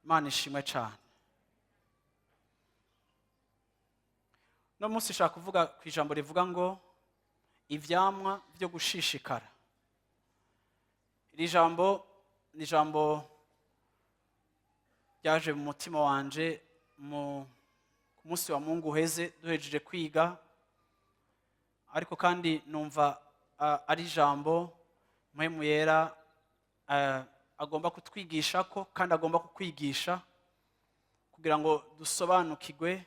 Imana ishimwe cyane. No munsi nshaka kuvuga ku ijambo rivuga ngo ivyamwa byo gushishikara. Iri jambo ni ijambo ryaje mu mutima wanje mu ku munsi wa Mungu uheze duhejeje kwiga, ariko kandi numva ari ijambo Mpwemu Yera agomba kutwigisha ko kandi agomba kukwigisha kugira ngo dusobanukirwe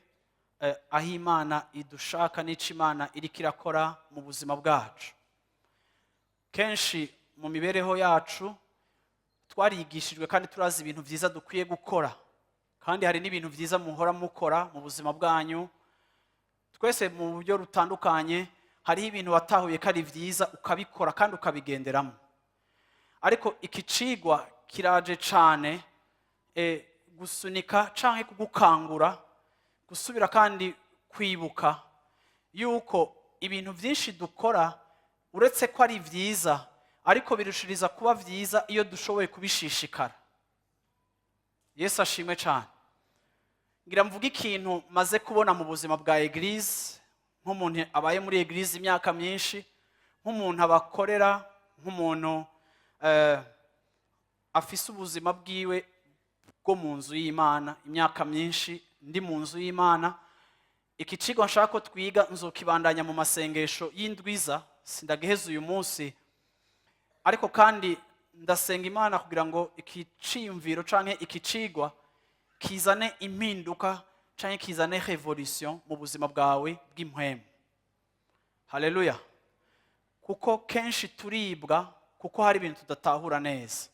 aho Imana idushaka n'ico Imana iriko irakora mu buzima bwacu. Kenshi mu mibereho yacu twarigishijwe kandi turazi ibintu byiza dukwiye gukora, kandi hari n'ibintu byiza muhora mukora mu buzima bwanyu. Twese mu buryo rutandukanye hariho ibintu watahuye ko ari byiza, ukabikora kandi ukabigenderamo. Ariko iki cigwa kiraje cane gusunika canke kugukangura gusubira kandi kwibuka yuko ibintu byinshi dukora, uretse ko ari byiza, ariko birushiriza kuba byiza iyo dushoboye kubishishikara. Yesu ashimwe cyane. Ngira mvuge ikintu maze kubona mu buzima bwa église, nk'umuntu abaye muri église imyaka myinshi, nk'umuntu abakorera, nk'umuntu afise ubuzima bwiwe bwo mu nzu y'Imana imyaka myinshi. Ndi mu nzu y'Imana, iki kigo nshaka ko twiga nzokibandanya mu masengesho y'indwiza, sindagiheza uyu munsi. Ariko kandi ndasenga Imana kugira ngo iki ciyumviro canke iki cigwa kizane impinduka canke kizane révolution mu buzima bwawe bw'impwemu. Haleluya! Kuko kenshi turibwa kuko hari ibintu tudatahura neza.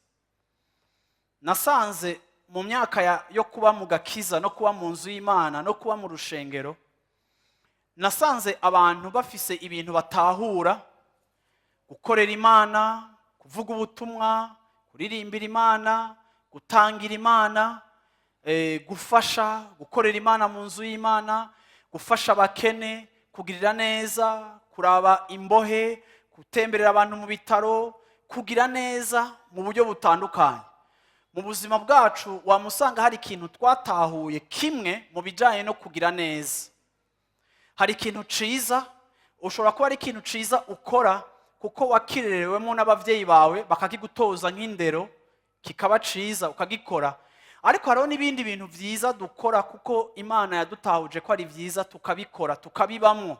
Nasanze mu myaka yo kuba mu gakiza no kuba mu nzu y'Imana no kuba mu rushengero, nasanze abantu bafise ibintu batahura: gukorera Imana, kuvuga ubutumwa, kuririmbira Imana, gutangira Imana, gufasha, gukorera Imana mu nzu y'Imana, gufasha abakene, kugirira neza, kuraba imbohe, gutemberera abantu mu bitaro, kugira neza mu buryo butandukanye. Mu buzima bwacu wamusanga hari ikintu twatahuye kimwe mu bijyanye no kugira neza. Hari ikintu ciza, ushobora kuba ari ikintu ciza ukora kuko wakirerewemo n'ababyeyi bawe, bakakigutoza nk'indero, kikaba ciza ukagikora. Ariko hariho n'ibindi bintu byiza dukora kuko Imana yadutahuje ko ari byiza, tukabikora, tukabibamwo.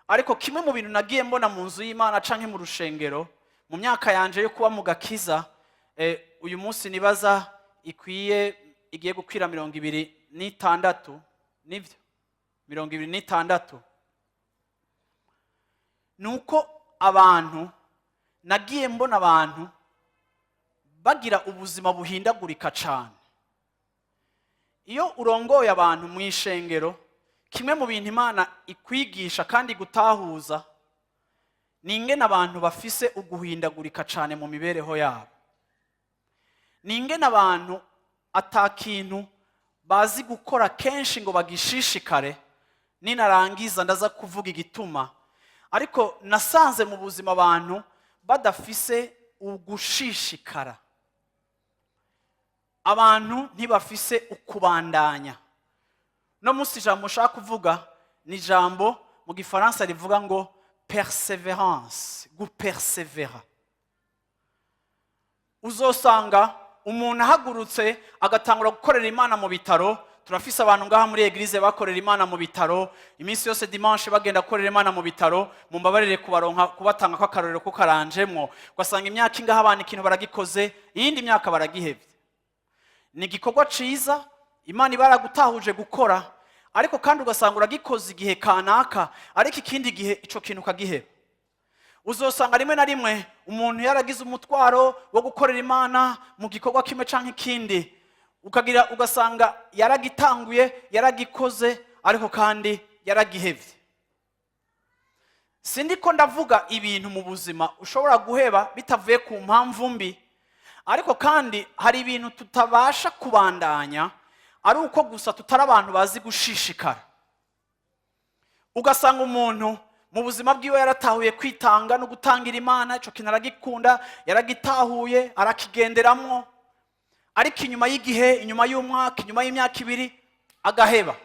Ariko kimwe mu bintu nagiye mbona mu nzu y'Imana canke mu rushengero mu myaka yanje yo kuba mu gakiza, uyu munsi nibaza ikwiye igiye gukwira 26, nibyo, 26, ni uko abantu nagiye mbona abantu bagira ubuzima buhindagurika cyane. Iyo urongoye abantu mu ishengero, kimwe mu bintu Imana ikwigisha kandi igutahuza ni ingene abantu bafise uguhindagurika cyane mu mibereho yabo, ni ingene abantu ata kintu bazi gukora kenshi ngo bagishishikare. Ninarangiza ndaza kuvuga igituma. Ariko nasanze mu buzima abantu badafise ugushishikara, abantu ntibafise ukubandanya. No munsi ijambo ushaka kuvuga ni ijambo mu gifaransa rivuga ngo persévérance, gupersevera. Uzosanga umuntu ahagurutse agatangura gukorera Imana mu bitaro. Turafise abantu ngaha muri église bakorera Imana mu bitaro iminsi yose, dimanche bagenda gukorera Imana mu bitaro. Mumbabarire kubaronka kubatanga ko akarorero ko karanjemwo. Ugasanga imyaka ingaha abantu ikintu baragikoze, iyindi myaka baragihevye. Ni igikorwa ciza Imana iba yaragutahuje gukora, ariko kandi ugasanga uragikoze igihe kanaka, ariko ikindi gihe ico kintu ukagiheba. Uzosanga rimwe na rimwe umuntu yaragize umutwaro wo gukorera Imana mu gikorwa kimwe cyangwa ikindi, ukagira ugasanga yaragitanguye, yaragikoze, ariko kandi yaragihevye. Sindi ko ndavuga ibintu mu buzima ushobora guheba bitavuye ku mpamvu mbi, ariko kandi hari ibintu tutabasha kubandanya ari uko gusa tutari abantu bazi gushishikara. Ugasanga umuntu mu buzima bwiwe yaratahuye kwitanga no gutangira Imana, icyo kintu aragikunda, yaragitahuye, arakigenderamwo, ariko inyuma y'igihe, inyuma y'umwaka, inyuma y'imyaka 2, agaheba.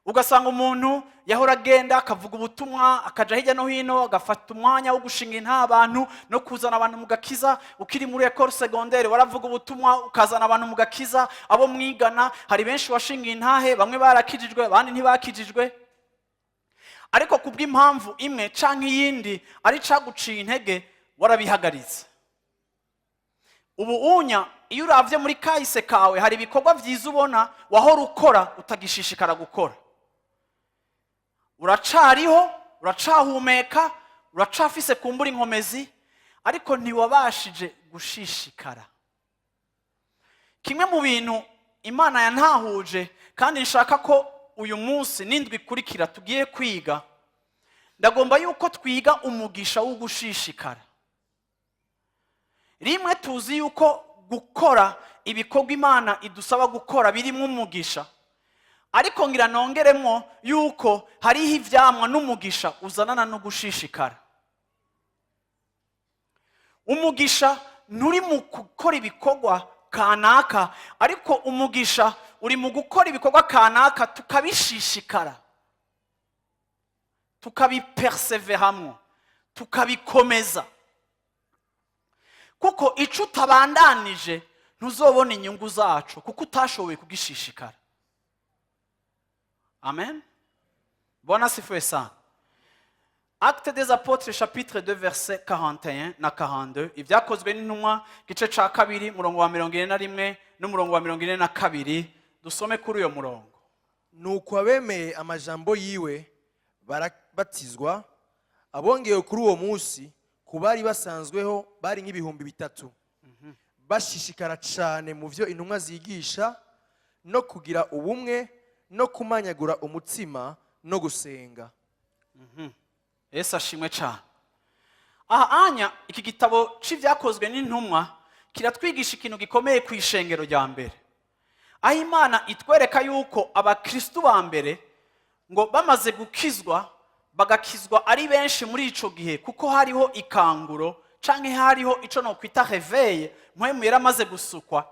Ugasanga umuntu yahora agenda akavuga ubutumwa, akaja hirya no hino, agafata umwanya wo gushinga intahe abantu no kuzana abantu mu gakiza. Ukiri muri école secondaire waravuga ubutumwa, ukazana abantu mu gakiza, abo mwigana. Hari benshi washinga intahe, bamwe barakijijwe, abandi ntibakijijwe, ariko kubw'impamvu imwe canke iyindi ari caguciye intege, warabihagaritse. Ubu unya iyo uravye muri kahise kawe, hari ibikorwa vyiza ubona wahora ukora utagishishikara gukora. Uracariho, uracahumeka, uracafise kumbura inkomezi, ariko ntiwabashije gushishikara. Kimwe mu bintu Imana yantahuje kandi nshaka ko uyu munsi n'indwi ikurikira tugiye kwiga, ndagomba yuko twiga umugisha wo gushishikara. Rimwe tuzi yuko gukora ibikorwa Imana idusaba gukora birimo umugisha, ariko ngira nongeremo yuko hariho ivyamwa n'umugisha uzanana no gushishikara. Umugisha nturi mu gukora ibikorwa kanaka, ariko umugisha uri mu gukora ibikorwa kanaka tukabishishikara, tukabiperseveramwo, tukabikomeza, kuko ico utabandanije ntuzobona inyungu zaco, kuko utashoboye kugishishikara. Amen. Bwana asifiwe sana. Acte des Apôtres chapitre 2 verset 41 na 42. Ibyakozwe n'Intumwa, gice ca kabiri, murongo wa 41 n'umurongo wa 42. Dusome kuri uyo murongo. Nuko abemeye amajambo yiwe barabatizwa. Abongewe kuri uwo munsi ku bari basanzweho bari nk'ibihumbi 3. Bashishikara cyane mu byo intumwa zigisha no kugira ubumwe no kumanyagura umutsima no gusenga. Yesu ashimwe cyane. Aha anya iki gitabo c'Ibyakozwe n'Intumwa kiratwigisha ikintu gikomeye ku ishengero rya mbere, aho Imana itwereka yuko abakristu ba mbere ngo bamaze gukizwa, bagakizwa ari benshi muri ico gihe, kuko hariho ikanguro canke hariho ico nokwita réveil, Mpwemu yaramaze gusukwa.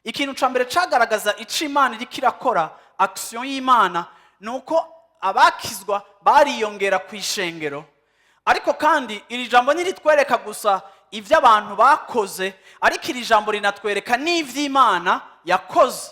Ikintu ca mbere cagaragaza ico Imana iriko irakora, action y'Imana, ni uko abakizwa bariyongera ku ishengero. Ariko kandi iri jambo ntiritwereka gusa ibyo abantu bakoze, ariko iri jambo rinatwereka n'ivy'Imana yakoze.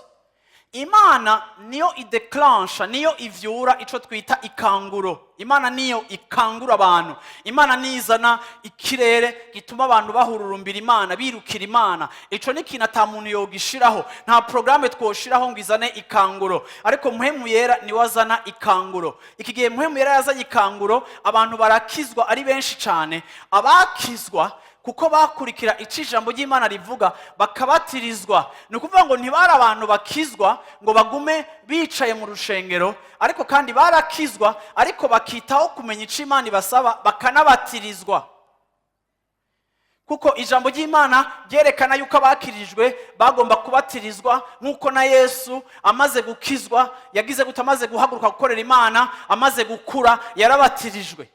Imana niyo ideclansha, niyo ivyura ico twita ikanguro. Imana niyo ikangura abantu. Imana niyo izana ikirere gituma abantu bahururumbira Imana, birukira Imana. Ico ni ikintu ata muntu yogishiraho, nta porogaramu twoshiraho ngo izane ikanguro, ariko Mpwemu Yera niwe azana ikanguro. Iki gihe Mpwemu Yera yazanye ikanguro, abantu barakizwa ari benshi cyane. Abakizwa, kuko bakurikira icyo ijambo ry'Imana rivuga, bakabatirizwa. Ni ukuvuga ngo ntibari abantu bakizwa ngo bagume bicaye mu rushengero, ariko kandi barakizwa, ariko bakitaho kumenya icyo Imana ibasaba, bakanabatirizwa, kuko ijambo ry'Imana ryerekana yuko abakirijwe bagomba kubatirizwa, nk'uko na Yesu amaze gukizwa yagize gute? Amaze guhaguruka gukorera Imana, amaze gukura, yarabatirijwe.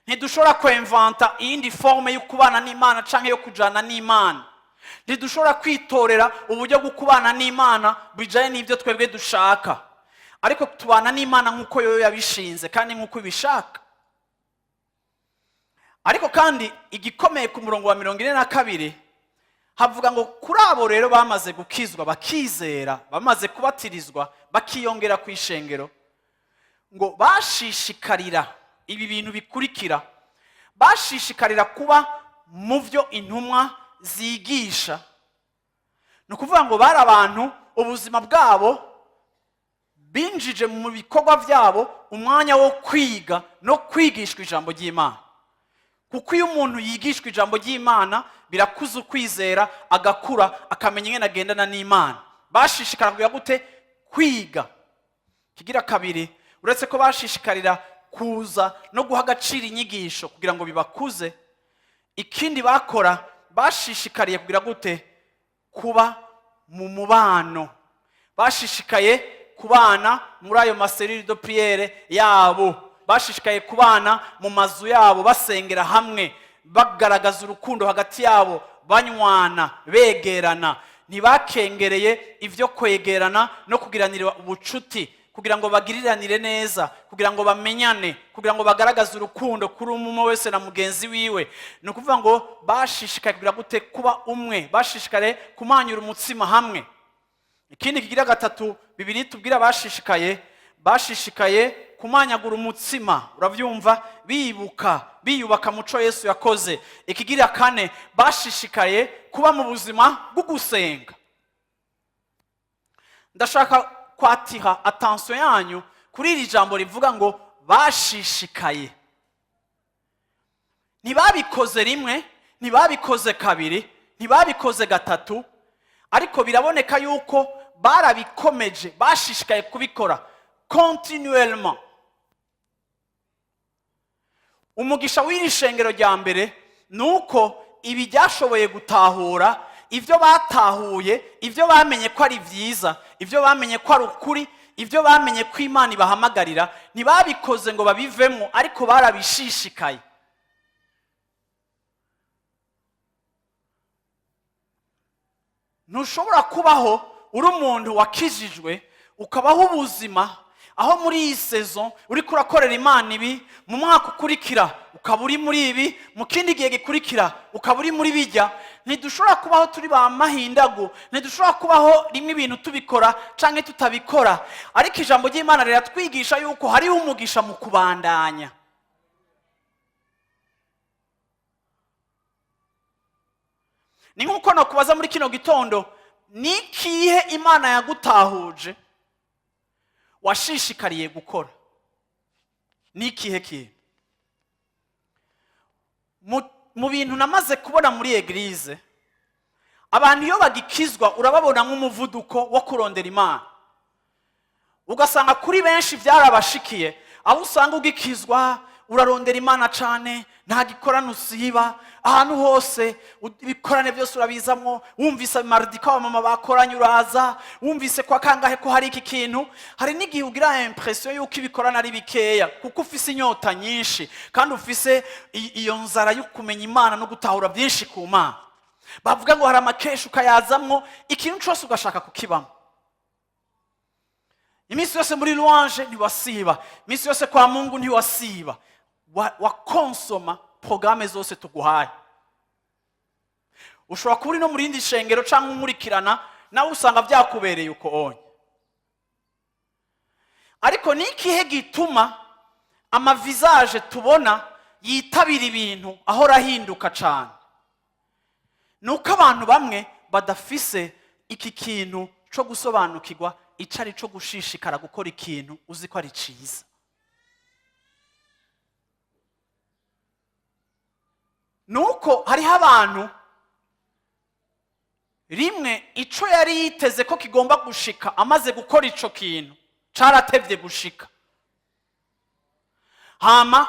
Ntidushobora kwemvanta iyindi forme yo kubana n'Imana cyangwa yo kujana n'Imana. Ntidushobora kwitorera uburyo bwo kubana n'Imana bijyanye n'ibyo twebwe dushaka, ariko tubana n'Imana nk'uko yoyo yabishinze kandi nk'uko ibishaka. Ariko kandi igikomeye, ku murongo wa 42 havuga ngo kuri abo rero bamaze gukizwa, bakizera, bamaze kubatirizwa, bakiyongera ku ishengero, ngo bashishikarira ibi bintu bikurikira: bashishikarira kuba mu byo intumwa zigisha. Ni ukuvuga ngo bari abantu ubuzima bwabo binjije mu bikorwa byabo. Umwanya wo kwiga no kwigishwa ijambo ry'Imana, kuko iyo umuntu yigishwa ijambo ry'Imana birakuza ukwizera, agakura, akamenya ingene agendana n'Imana. Bashishikara kugira gute? Kwiga. Kigira kabiri, uretse ko bashishikarira kuza no guha agaciro inyigisho kugira ngo bibakuze, ikindi bakora, bashishikariye kugira gute? Kuba mu mubano. Bashishikaye kubana muri ayo ma cellules de prière yabo, bashishikaye kubana mu mazu yabo, basengera hamwe, bagaragaza urukundo hagati yabo, banywana, begerana. Ntibakengereye ibyo kwegerana no kugiranira ubucuti, kugira ngo bagiriranire neza, kugira ngo bamenyane, kugira ngo bagaragaze urukundo kuri umwe wese na mugenzi wiwe. Ni ukuvuga ngo bashishikaye kugira gute? Kuba umwe. Bashishikaye kumanyura umutsima hamwe. Ikindi kigira gatatu bibiri tubwira, bashishikaye kumanyagura umutsima, urabyumva, bibuka, biyubaka muco Yesu yakoze. Ikigira kane, bashishikaye kuba mu buzima bwo gusenga. Ndashaka kwatira attention yanyu kuri iri jambo rivuga ngo bashishikaye. Ntibabikoze rimwe, ntibabikoze kabiri, ntibabikoze gatatu, ariko biraboneka yuko barabikomeje, bashishikaye kubikora continuellement. Umugisha w'iri shengero rya mbere ni uko ibi byashoboye gutahura ibyo batahuye, ibyo bamenye ko ari byiza, ibyo bamenye ko ari ukuri, ibyo bamenye ko Imana ibahamagarira. Ntibabikoze ngo babivemo, ariko barabishishikaye. Ntushobora kubaho uri umuntu wakijijwe, ukabaho ubuzima aho muri iyi saison uriko urakorera Imana ibi, mu mwaka ukurikira ukaba uri muri ibi, mu kindi gihe gikurikira ukaba uri muri bijya. Ntidushobora kubaho turi ba mahindagu. Ntidushobora kubaho rimwe ibintu tubikora canke tutabikora, ariko ijambo ry'Imana riratwigisha yuko hariho umugisha mu kubandanya. Ni nk'uko nakubaza muri kino gitondo: ni ikihe Imana yagutahuje washishikariye gukora? Ni ikihe kintu mu bintu namaze kubona muri église? Abantu iyo bagikizwa urababona nk'umuvuduko wo kurondera Imana, ugasanga kuri benshi byarabashikiye, aho usanga ugikizwa urarondera Imana cyane, nta gikorane usiba, ahantu hose ibikorane byose urabizamwo. Wumvise mardi ko abamama bakoranye uraza, wumvise kwa kangahe ko hari iki kintu. Hari n'igihe ugira impression yuko ibikorane ari bikeya, kuko ufise inyota nyinshi kandi ufise iyo nzara yo kumenya Imana no gutahura byinshi ku Mana. Bavuga ngo hari amakesha ukayazamwo, ikintu cyose ugashaka kukibamo. Iminsi yose muri louange ntiwasiba, iminsi yose kwa Mungu ntiwasiba, wakonsoma porogaramu zose tuguhaye. Ushobora kuba uri no mu rindi shengero cyangwa unkurikirana nawe, usanga byakubereye uko onye. Ariko ni ikihe gituma ama visages tubona yitabira ibintu ahora ahinduka cyane? Ni uko abantu bamwe badafise iki kintu cyo gusobanukirwa icyo ari cyo gushishikara gukora ikintu uzi ko ari cyiza. Ni uko hariho abantu rimwe icyo yari yiteze ko kigomba gushika amaze gukora ico kintu caratevye gushika, hama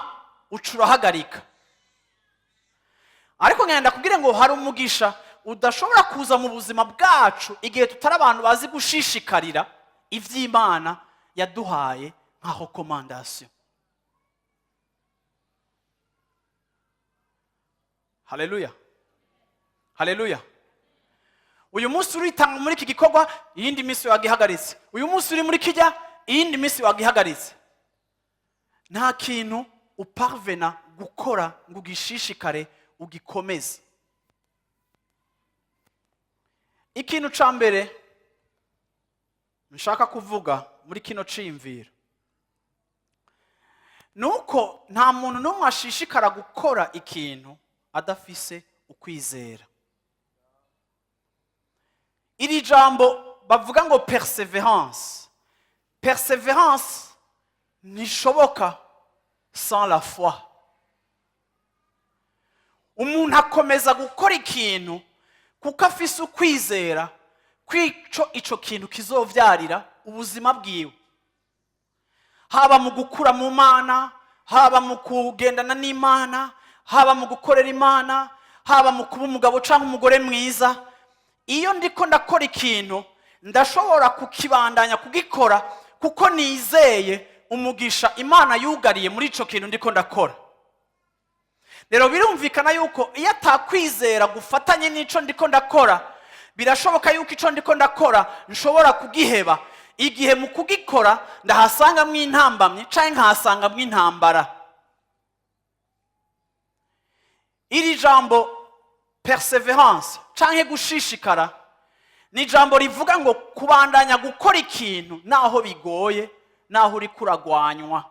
uca urahagarika. Ariko ngenda kugira ngo hari umugisha udashobora kuza mu buzima bwacu igihe tutari abantu bazi gushishikarira ivy'Imana yaduhaye nka recommandation. Haleluya, haleluya! Uyu munsi uritanga muri iki gikorwa, iyindi minsi wagihagaritse. Uyu munsi uri muri kijya, iyindi minsi wagihagaritse. Nta kintu uparvena gukora ngo ugishishikare, ugikomeze. Ikintu ca mbere nshaka kuvuga muri kino ciyumviro ni uko nta muntu n'umwe ashishikara gukora ikintu adafise ukwizera. Iri jambo bavuga ngo persévérance, persévérance. Ntishoboka sans la foi. Umuntu akomeza gukora ikintu kuko afise ukwizera kw'ico ico kintu kizovyarira ubuzima bwiwe, haba mu gukura mu Mana, haba mu kugendana n'Imana, haba mu gukorera Imana, haba mu kuba umugabo cyangwa umugore mwiza. Iyo ndiko ndakora ikintu, ndashobora kukibandanya kugikora kuko nizeye umugisha Imana yugariye muri ico kintu ndiko ndakora. Rero birumvikana yuko iyo atakwizera gufatanye n'ico ndiko ndakora, birashoboka yuko ico ndiko ndakora nshobora kugiheba igihe mu kugikora ndahasangamwo intambamyi canke nkahasangamwo intambara. Iri jambo persévérance canke gushishikara ni ijambo rivuga ngo kubandanya gukora ikintu naho bigoye, naho uriko uragwanywa.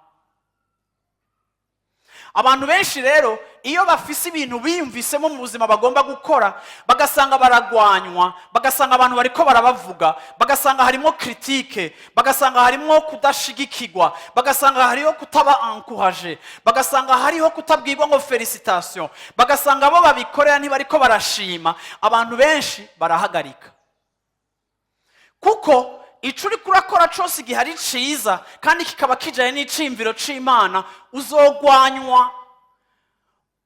Abantu benshi rero, iyo bafise ibintu biyumvisemo mu buzima bagomba gukora, bagasanga baragwanywa, bagasanga abantu bariko barabavuga, bagasanga harimo critique, bagasanga harimo kudashigikirwa, bagasanga hariho kutaba encouragé, bagasanga hariho kutabwirwa ngo félicitation, bagasanga abo babikorera ntibariko barashima, abantu benshi barahagarika, kuko ico uriko urakora cose igihe ari ciza kandi kikaba kijanye n'iciyumviro c'Imana, uzogwanywa,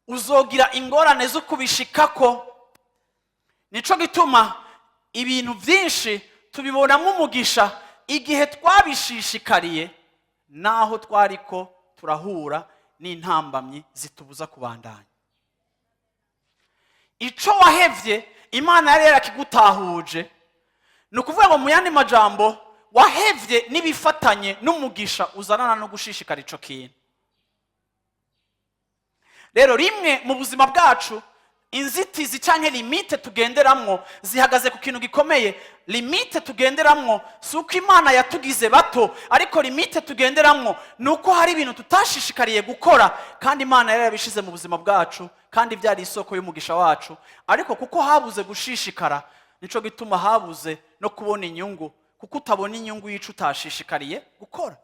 uzogira ingorane zo kubishikako. Nico gituma ibintu byinshi tubibonamo umugisha igihe twabishishikariye, naho twariko turahura n'intambamyi zitubuza kubandanya. Ico wahevye, Imana yari yarakigutahuje. Ni ukuvuga ngo, mu yandi majambo, wahevye n'ibifatanye n'umugisha uzanana no gushishikara ico kintu. Rero rimwe mu buzima bwacu, inzitizi cyangwa limite tugenderamwo zihagaze ku kintu gikomeye. Limite tugenderamwo si uko Imana yatugize bato, ariko limite tugenderamwo ni uko hari ibintu tutashishikariye gukora kandi Imana yari yarabishize mu buzima bwacu, kandi byari isoko y'umugisha wacu. Ariko kuko habuze gushishikara, nico gituma habuze no kubona inyungu, kuko utabona inyungu y'ico utashishikariye gukora.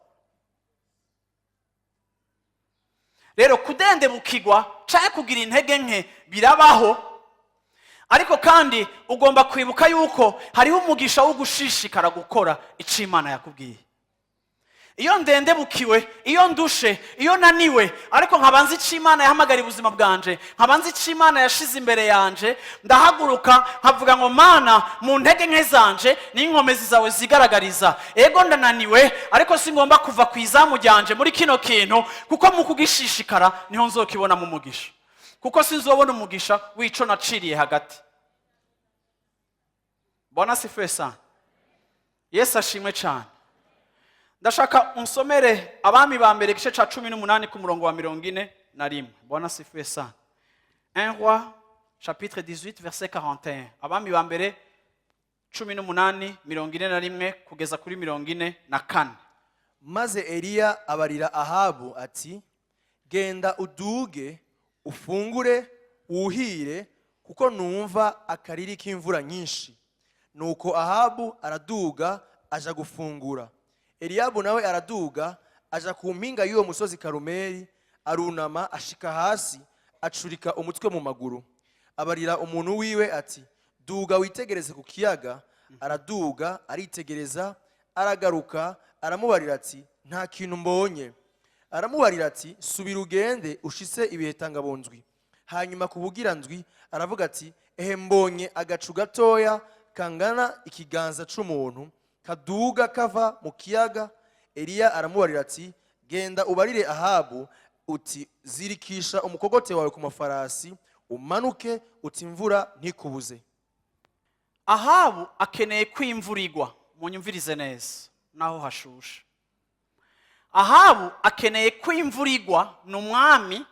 Rero kudendebukirwa cyangwa kugira intege nke birabaho, ariko kandi ugomba kwibuka yuko hariho umugisha wo gushishikara gukora icyo Imana yakubwiye. Iyo ndendebukiwe, iyo ndushe, iyo naniwe, ariko nkaba nzi icyo Imana yahamagariye ubuzima bwanje, nkaba nzi icyo Imana yashize imbere yanje, ndahaguruka nkavuga ngo: "Mana, mu ntege nke zanje n'inkomezi zawe zigaragariza. Ego, ndananiwe, ariko singomba kuva ku izamu ryanje muri kino kintu, kuko mu kugishishikara niho nzokibonamo umugisha, kuko sinzobona umugisha w'ico naciriye hagati." Bwana asifiwe sana. Yesu ashimwe cyane. Ndashaka unsomere Abami ba Mbere, igice cya 18, ku murongo wa 41. Bwana asifiwe sana. 1 Roi chapitre 18 verset 41. Abami ba Mbere 18, 41 kugeza kuri 44. Maze Eliya abarira Ahabu ati: "Genda uduge, ufungure, wuhire, kuko numva akariri k'imvura nyinshi." Nuko Ahabu araduga aja gufungura. Eliyabu nawe araduga aja ku mpinga y'uwo musozi Karumeli, arunama ashika hasi, acurika umutwe mu maguru. Abarira umuntu wiwe ati: "Duga witegereze ku kiyaga." Araduga aritegereza, aragaruka aramubarira ati: "Nta kintu mbonye." Aramubarira ati: "Subira ugende ushitse ibihe tangabondwi." Hanyuma ku bugira ndwi aravuga ati: "Ehe, mbonye agacu gatoya kangana ikiganza c'umuntu kaduga kava mu kiyaga." Eliya aramubarira ati: "Genda ubarire Ahabu uti: 'Zirikisha umukogote wawe ku mafarasi, umanuke,' uti: 'Imvura ntikubuze.'" Ahabu akeneye ko imvura igwa. Munyumvirize neza, naho hashushe, Ahabu akeneye ko imvura igwa. Ni umwami,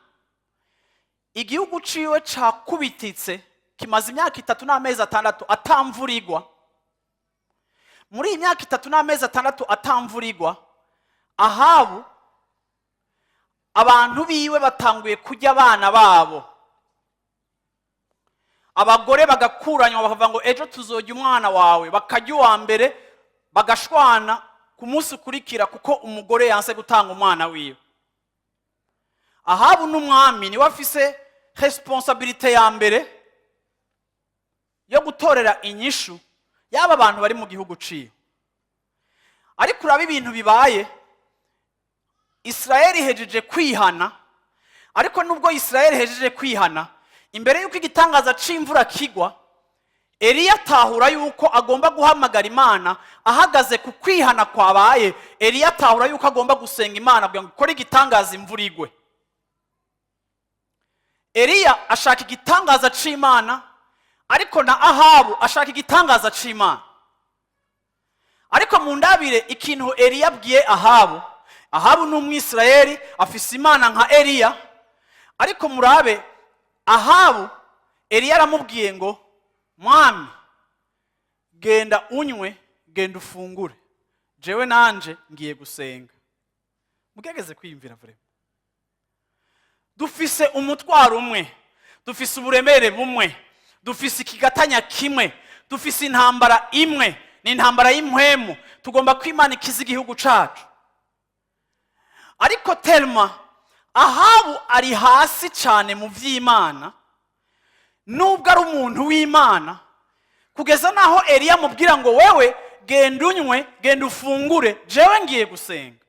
igihugu ciwe cakubititse, kimaze imyaka 3 n'amezi 6 atamvura igwa. Muri iyi myaka 3 n'amezi 6 atamvura igwa, Ahabu abantu biwe batanguye kurya abana babo. Abagore bagakuranywa, bakavuga ngo: "Ejo tuzojya umwana wawe." Bakarya uwa mbere, bagashwana. Ku munsi ukurikira, kuko umugore yanse gutanga umwana wiwe, Ahabu n'umwami niwe afise responsabilité ya mbere yo gutorera inyishu y'aba bantu bari mu gihugu ciwe. Ariko uraba ibintu bibaye, Isirayeli ihejeje kwihana. Ariko nubwo Isirayeli ihejeje kwihana, imbere y'uko igitangaza c'imvura kigwa, Eliya atahura yuko agomba guhamagara Imana ahagaze ku kwihana kwabaye. Eliya atahura yuko agomba gusenga Imana kugira ngo ikore igitangaza, imvura igwe. Eliya ashaka igitangaza c'Imana, ariko na Ahabu ashaka igitangaza c'Imana. Ariko mu ndabire ikintu Eliya abwiye Ahabu. Ahabu ni Umwisirayeli, afise Imana nka Eliya. Ariko murabe Ahabu, Eliya aramubwiye ngo: "Mwami, genda unywe, genda ufungure, jewe nanje ngiye gusenga." Mugerageze kwiyumvira vraiment. Dufise umutwaro umwe, dufise uburemere bumwe, dufise ikigatanya kimwe, dufise intambara imwe, ni intambara y'impwemu. Tugomba ko Imana ikiza igihugu cacu. Ariko tellement Ahabu ari hasi cyane mu by'Imana, nubwo ari umuntu w'Imana, kugeza naho Eliya amubwira ngo: "Wewe genda unywe, genda ufungure, jewe ngiye gusenga."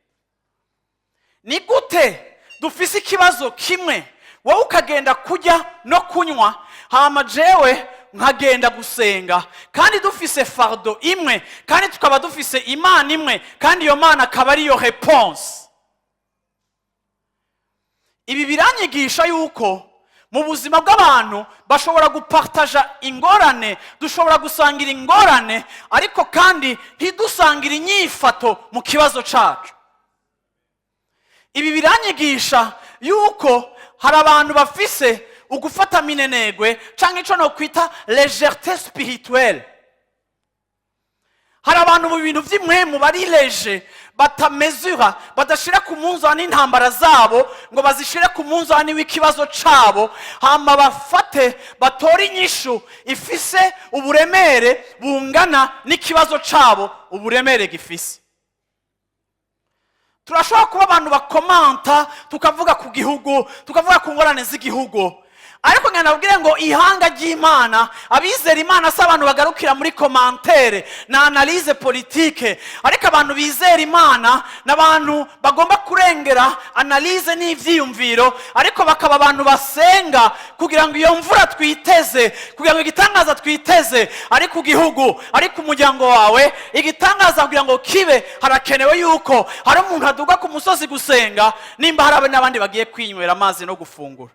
Ni gute dufise ikibazo kimwe, wowe ukagenda kurya no kunywa, hama jewe nkagenda gusenga, kandi dufise fardeau imwe, kandi tukaba dufise Imana imwe, kandi iyo Mana akaba ariyo réponse? Ibi biranyigisha yuko mu buzima bw'abantu bashobora gupartaja ingorane, dushobora gusangira ingorane, ariko kandi ntidusangire inyifato mu kibazo cacu. Ibi biranyigisha yuko hari abantu bafise ugufata minenegwe, cyangwa icyo nokwita légèreté spirituelle. Hari abantu mu bintu by'impwemu bari léger, batamezura, badashyira ku munzani intambara zabo ngo bazishyire ku munzani w'ikibazo cabo, hama bafate batore inyishu ifise uburemere bungana n'ikibazo cabo uburemere gifise. Turashobora kuba abantu bakomanta, tukavuga ku gihugu, tukavuga ku ngorane z'igihugu, ariko nkana nabwire ngo ihanga ry'Imana, abizera Imana, si abantu bagarukira muri commentaire na analyse politique. Ariko abantu bizera Imana ni abantu bagomba kurengera analyse n'ibyiyumviro, ariko bakaba abantu basenga kugira ngo iyo mvura twiteze, kugira ngo igitangaza twiteze ari ku gihugu, ari ku muryango wawe, igitangaza kugira ngo kibe, harakenewe yuko hari umuntu aduga ku musozi gusenga, nimba hari n'abandi bagiye kwinywera amazi no gufungura.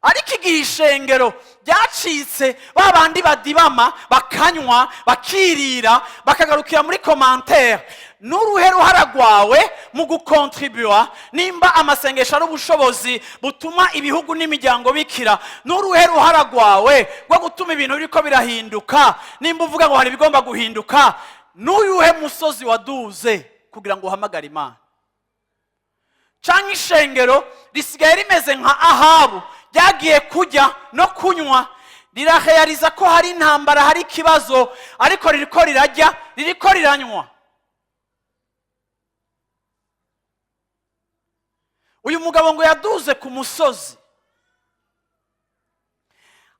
Ariko igihe ishengero ryacitse ba bandi badibama, bakanywa, bakirira, bakagarukira muri commentaire, n'uruhe ruhara rwawe mu gukontribuwa? Nimba amasengesho ari ubushobozi butuma ibihugu n'imiryango bikira, n'uruhe ruhara rwawe rwo gutuma ibintu biriko birahinduka? Nimba uvuga ngo hari ibigomba guhinduka, n'uyuhe musozi waduze kugira ngo uhamagare Imana? Canke ishengero risigaye rimeze nka Ahabu, ryagiye kurya no kunywa, riraheyariza ko hari intambara, hari ikibazo, ariko ririko rirarya, ririko riranywa. Uyu mugabo ngo yaduze ku musozi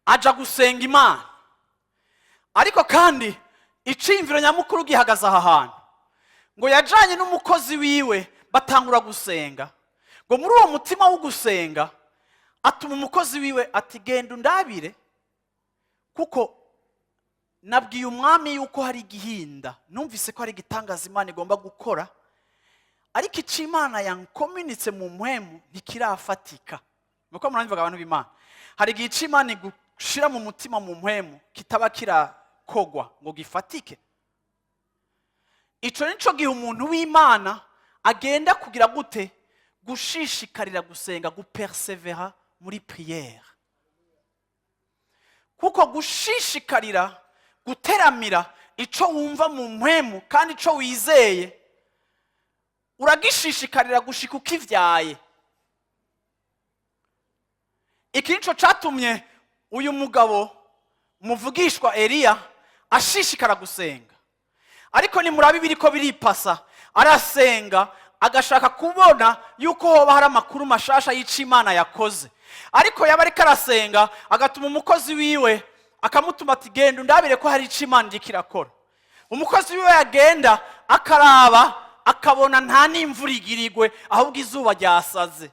aja gusenga Imana. Ariko kandi iciyumviro nyamukuru gihagaze aha hantu: ngo yajanye n'umukozi wiwe, batangura gusenga. Ngo muri uwo mutima wo gusenga atuma umukozi wiwe ati: "Genda undabire, kuko nabwiye umwami yuko hari igihinda, numvise ko hari igitangaza Imana igomba gukora, ariko icyo Imana yankominitse mu mpwemu ntikirafatika." Nuko murangivaga, abantu b'Imana, hari igihe icyo Imana igushira mu mutima mu mpwemu kitaba kirakogwa ngo gifatike. Icyo nico gihe umuntu w'Imana agenda kugira gute? Gushishikarira gusenga, gupersevera muri prière, kuko gushishikarira guteramira icyo wumva mu mpwemu kandi icyo wizeye, uragishishikarira gushika ukivyaye. Iki nico catumye uyu mugabo muvugishwa Eliya ashishikara gusenga. Ariko nimuraba ibiriko biripasa, arasenga, agashaka kubona yuko hoba hari amakuru mashasha y'ico Imana yakoze. Ariko yaba ariko arasenga, agatuma umukozi wiwe, akamutuma ati: "Genda undabire ko hari ico Imana iriko irakora." Umukozi wiwe yagenda akaraba, akabona nta n'imvura igirigwe, ahubwo izuba ryasaze.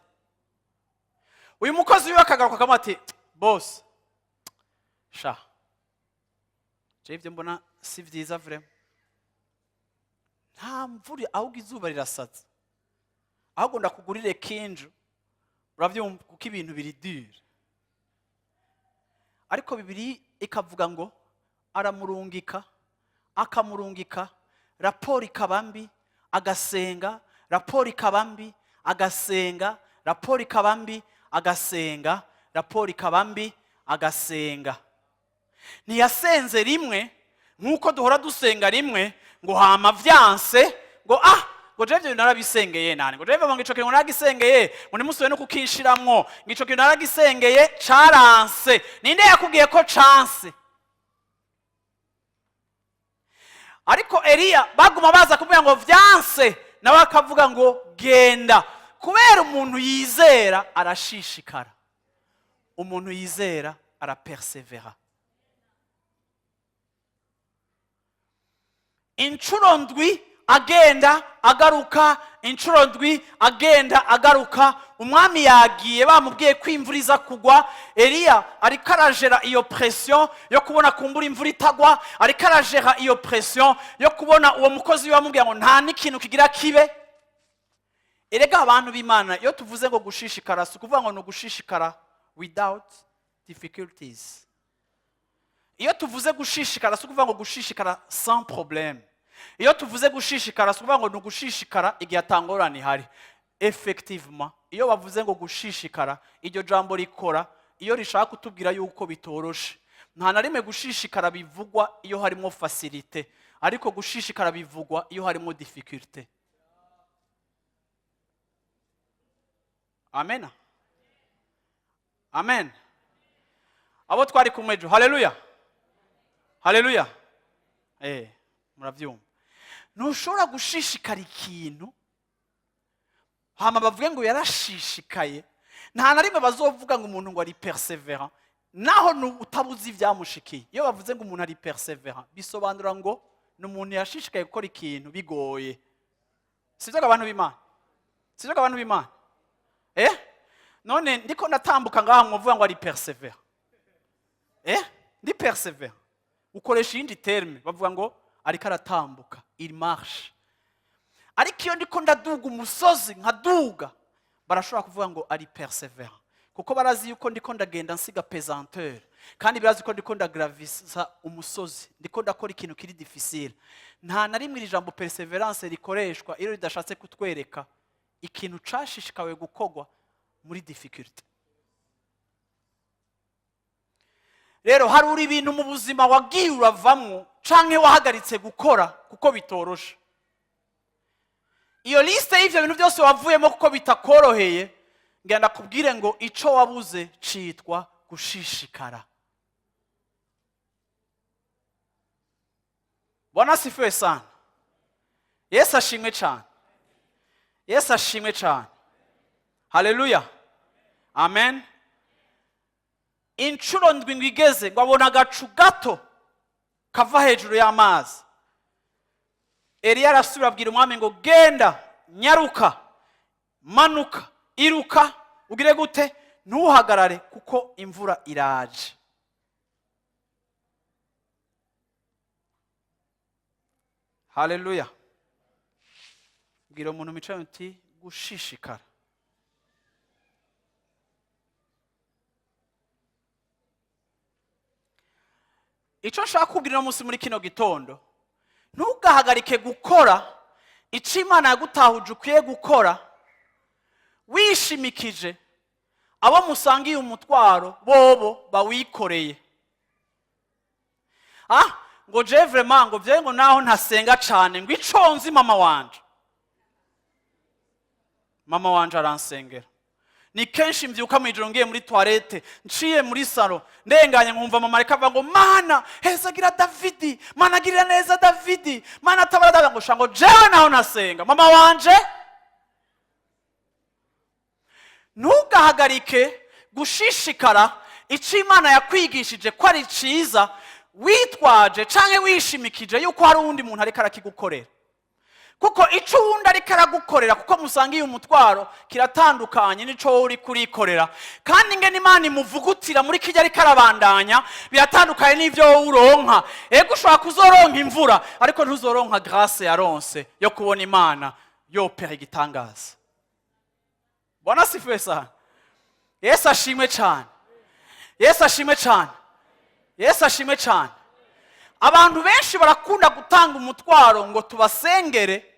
Uyu mukozi wiwe akagaruka akamuha ati: "Boss, sha, jewe ibyo mbona si byiza vraiment. Nta mvura, ahubwo izuba rirasaze. Ahubwo ndakugurire kinju, urabyumva, kuko ibintu biri dure." Ariko Bibiri ikavuga ngo aramurungika, akamurungika, raporo ikaba mbi, agasenga, raporo ikaba mbi, agasenga, raporo ikaba mbi, agasenga, raporo ikaba mbi, agasenga. Ntiyasenze rimwe nk'uko duhora dusenga rimwe ngo hama vyanse ngo: "Ah, ngo jewe ivyo narabisengeye nani, ngo jewe ngo ico kintu naragisengeye, ngo nimusubire no kukinshiramwo, ngo ico kintu naragisengeye caranse." Ninde yakubwiye ko canse? Ariko Eliya baguma baza kumubwira ngo vyanse, nawe akavuga ngo: "Genda." Kubera umuntu yizera arashishikara, umuntu yizera arapersevera. Inshuro ndwi agenda agaruka, inshuro ndwi agenda agaruka. Umwami yagiye, bamubwiye ko imvura iza kugwa. Eliya ariko arajera iyo pression yo kubona kumbura imvura itagwa, ariko arajera iyo pression yo kubona uwo mukozi we amubwira ngo nta n'ikintu kigira kibe. Erega abantu b'Imana, iyo tuvuze ngo gushishikara, si ukuvuga ngo ni ugushishikara without difficulties. Iyo tuvuze gushishikara, si ukuvuga ngo gushishikara sans problème. Iyo tuvuze gushishikara, si ukuvuga ngo ni ugushishikara igihe atangorane ihari. Effectivement, iyo bavuze ngo gushishikara, iryo jambo rikora iyo rishaka kutubwira yuko bitoroshe. Nta na rimwe gushishikara bivugwa iyo harimo facilité, ariko gushishikara bivugwa iyo harimo difficulté. Amen, amen. Abo twari kumwe ejo, haleluya, haleluya. Murabyumva, ntushobora gushishikara ikintu hama bavuge ngo yarashishikaye. Nta na rimwe bazovuga ngo umuntu ngo ari persévérant naho utabuze ibyamushikiye. Iyo bavuze ngo umuntu ari persévérant, bisobanura ngo ni umuntu yashishikaye gukora ikintu bigoye. Sibyo abantu b'Imana? Sibyo abantu b'Imana? None ndiko ndatambuka ngaha, muvuga ngo ari persévérant? Ndi persévérant? Ukoresha iyindi terme, bavuga ngo ariko aratambuka, il marche. Ariko iyo ndiko ndaduga umusozi nkaduga, barashobora kuvuga ngo ari persévérant, kuko barazi yuko ndiko ndagenda nsiga pesanteur, kandi barazi ko ndiko ndagravisa umusozi, ndiko ndakora ikintu kiri difficile. Nta na rimwe iri jambo persévérance rikoreshwa iyo ridashatse kutwereka ikintu cashishikawe gukorwa muri difficulté. Rero hari uri ibintu mu buzima wagiye uravamwo canke wahagaritse gukora kuko bitoroshe. Iyo liste y'ivyo bintu byose wavuyemo kuko bitakoroheye, ngira ndakubwire ngo ico wabuze citwa gushishikara. Bwana asifiwe sana. Yesu ashimwe cyane, Yesu ashimwe cyane. Haleluya, amen. Inshuro ndwi ngo igeze, ngo abona agacu gato kava hejuru y'amazi. Eliya arasubira abwira umwami ngo: "Genda, nyaruka, manuka, iruka, ugire gute, ntuhagarare, kuko imvura iraje." Haleluya. Bwira umuntu wicaye uti: "Gushishikara." Icyo nshaka kubwira uno munsi muri kino gitondo, ntugahagarike gukora icyo Imana yagutahuje ukwiye gukora, wishimikije abo musangiye umutwaro bobo bawikoreye. Ah, ngo je vraiment, ngo vye, ngo naho ntasenga cane, ngo ico nzi mama wanje, mama wanje aransengera. Ni kenshi mbyuka mu ijoro ngiye muri toilette, nciye muri salon, ndenganye, nkumva mama ariko avuga ngo: "Mana, hezagira Davidi, Mana, girira neza Davidi, Mana, tabara Davidi." Ngo shango jewe naho nasenga mama wanje. Ntugahagarike gushishikara icyo Imana yakwigishije ko ari cyiza, witwaje canke wishimikije yuko hari uwundi muntu ariko arakigukorera, kuko icyo uwundi ariko aragukorera, kuko musangiye umutwaro, kiratandukanye n'ico wowe uriko urikorera. Kandi ingene Imana imuvugutira muri kijya ariko arabandanya biratandukanye n'ivyo wowe uronka. Ego, ushobora kuzoronka imvura, ariko ntuzoronka grâce yaronse yo kubona Imana yopera igitangaza. Bwana asifiwe sana. Yesu ashimwe cyane, Yesu ashimwe cyane, Yesu ashimwe cyane. Abantu benshi barakunda gutanga umutwaro ngo tubasengere,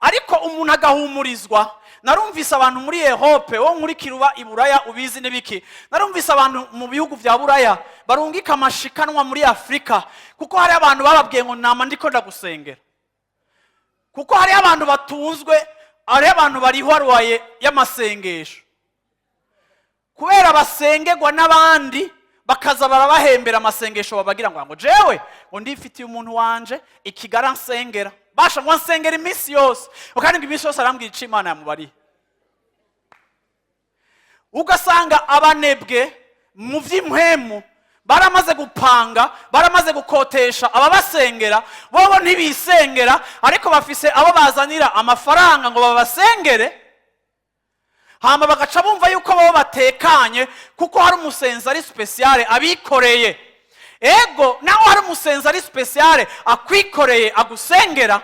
ariko umuntu agahumurizwa. Narumvise abantu muri Europe, wo nkurikira uba i Buraya ubizi n'ibiki, narumvise abantu mu bihugu bya Buraya barungika amashikanwa muri Afurika, kuko hari abantu bababwiye ngo: "Nama ndiko ndagusengera." Kuko hari abantu batunzwe, hari abantu barihwa loyer y'amasengesho, kubera basengerwa n'abandi, bakaza barabahembera amasengesho babagira, ngo jewe ngo ndifitiye umuntu wanje ikigara nsengera, basha ngo ansengera iminsi yose, kandi ngo iminsi yose arambwira ico Imana yamubariye. Ugasanga abanebwe mu by'impwemu baramaze gupanga, baramaze gukotesha ababasengera. Bobo ntibisengera, ariko bafise abo bazanira amafaranga ngo babasengere, hama bagaca bumva yuko babo batekanye kuko hari umusenzi ari spécial abikoreye. Ego, naho hari umusenzi ari spécial akwikoreye agusengera,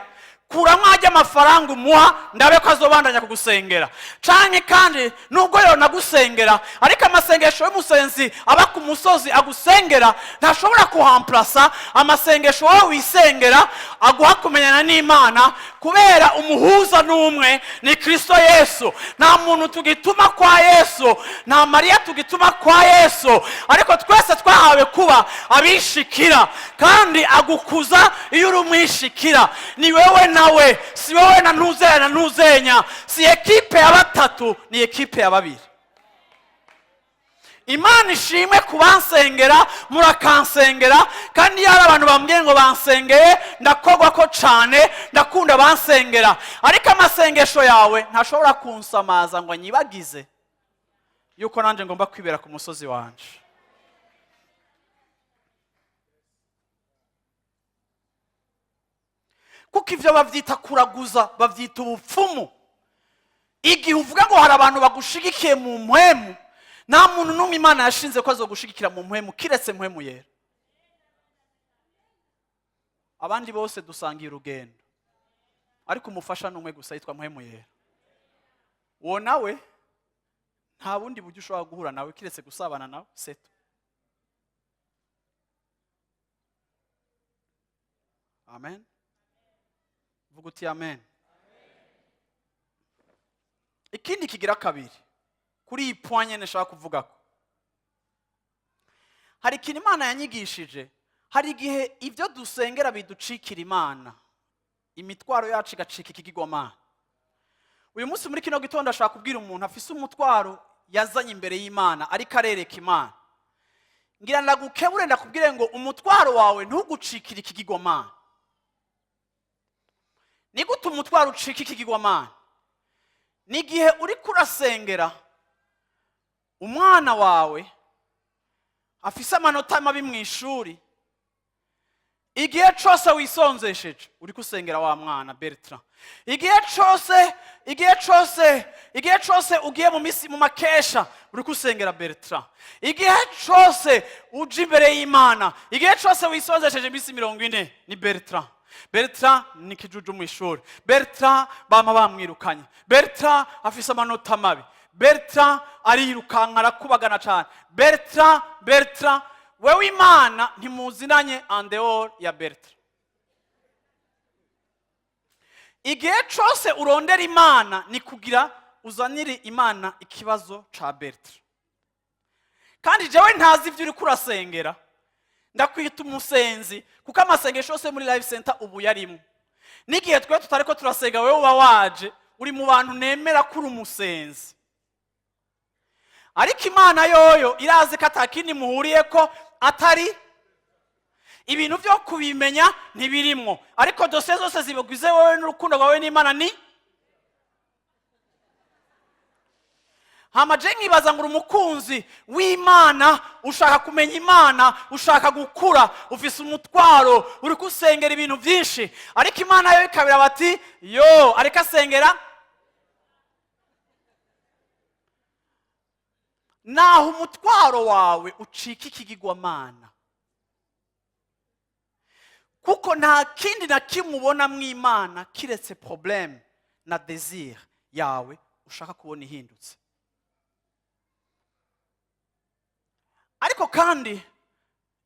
kuramo ajya amafaranga umuha, ndabe ko azobandanya kugusengera. Canke kandi nubwo yonagusengera, ariko amasengesho y'umusenzi aba ku musozi agusengera ntashobora kuhamplasa amasengesho wowe wisengera aguha kumenyana n'Imana, kubera umuhuza n'umwe, ni Kristo Yesu. Nta muntu tugituma kwa Yesu, nta Mariya tugituma kwa Yesu, ariko twese twahawe kuba abishikira, kandi agukuza iyo uri umwishikira. Ni wewe nawe, si wowe na ntuzenya na ntuzenya, si équipe ya batatu, ni équipe ya babiri. Imana ishimwe ku bansengera, murakansengera. Kandi iyo hari abantu bambwiye ngo bansengeye, ndakogwa ko cyane. Ndakunda bansengera, ariko amasengesho yawe ntashobora kunsamaza ngo anyibagize yuko nanjye ngomba kwibera ku musozi wanje. Kuko ibyo babyita kuraguza, babyita ubupfumu. Igihe uvuga ngo hari abantu bagushigikiye mu mpwemu, nta muntu n'umwe Imana yashinze ko azogushigikira mu mpwemu kiretse Mpwemu Yera. Abandi bose dusangiye urugendo, ariko umufasha ni umwe gusa, yitwa Mpwemu Yera. Uwo nawe nta bundi buryo ushobora guhura nawe kiretse gusabana nawe seto. Amen. Vuga uti amen. Ikindi kigira kabiri kuri iyi point nyene nshaka kuvuga ko hari ikintu Imana yanyigishije. Hari igihe ibyo dusengera biducikira Imana, imitwaro yacu igacika ikigirwamana. Uyu munsi muri kino gitondo ashaka kubwira umuntu afise umutwaro yazanye imbere y'Imana, ariko arereka Imana. Ngira ndagukebure, ndakubwire ngo umutwaro wawe ntugucikire ikigirwamana. Ni gute umutwaro ucika ikigirwamana? Ni igihe uriko urasengera umwana wawe afise amanota mabi mu ishuri. Igihe cose wisonzesheje, uriko usengera wa mwana Bertrand. Igihe cose, igihe cose, igihe cose ugiye mu misi, mu makesha, uriko usengera Bertrand. Igihe cose uje imbere y'Imana, igihe cose wisonzesheje iminsi 40, ni Bertrand. Bertrand ni kijuju mu ishuri, Bertrand bama bamwirukanye, Bertrand afise amanota mabi, Bertrand arirukanka, arakubagana cyane. Bertrand, Bertrand, wewe Imana ntimuzinanye en dehors ya Bertrand. Igihe cose urondera Imana ni kugira uzanire Imana ikibazo ca Bertrand. Kandi jewe ntazi ibyo uriko urasengera, ndakwita umusenzi, kuko amasengesho yose muri Life Center ubu yarimo. N'igihe twe tutari ko turasenga, wewe uba waje uri mu bantu nemera ko uri umusenzi. Ariko Imana yoyo irazi ko atakindi muhuriye ko atari ibintu byo kubimenya, ntibirimwo. Ariko dosiye zose zibugwize wowe n'urukundo rwawe n'Imana ni hama. Je nkibaza ngo uri umukunzi w'Imana, ushaka kumenya Imana, ushaka gukura, ufise umutwaro, uri gusengera ibintu byinshi, ariko Imana yo ikabira bati yo ariko asengera naho umutwaro wawe ucika ikigirwamana, kuko nta kindi na kimwe ubona mu Imana kiretse problème na désir yawe ushaka kubona ihindutse. Ariko kandi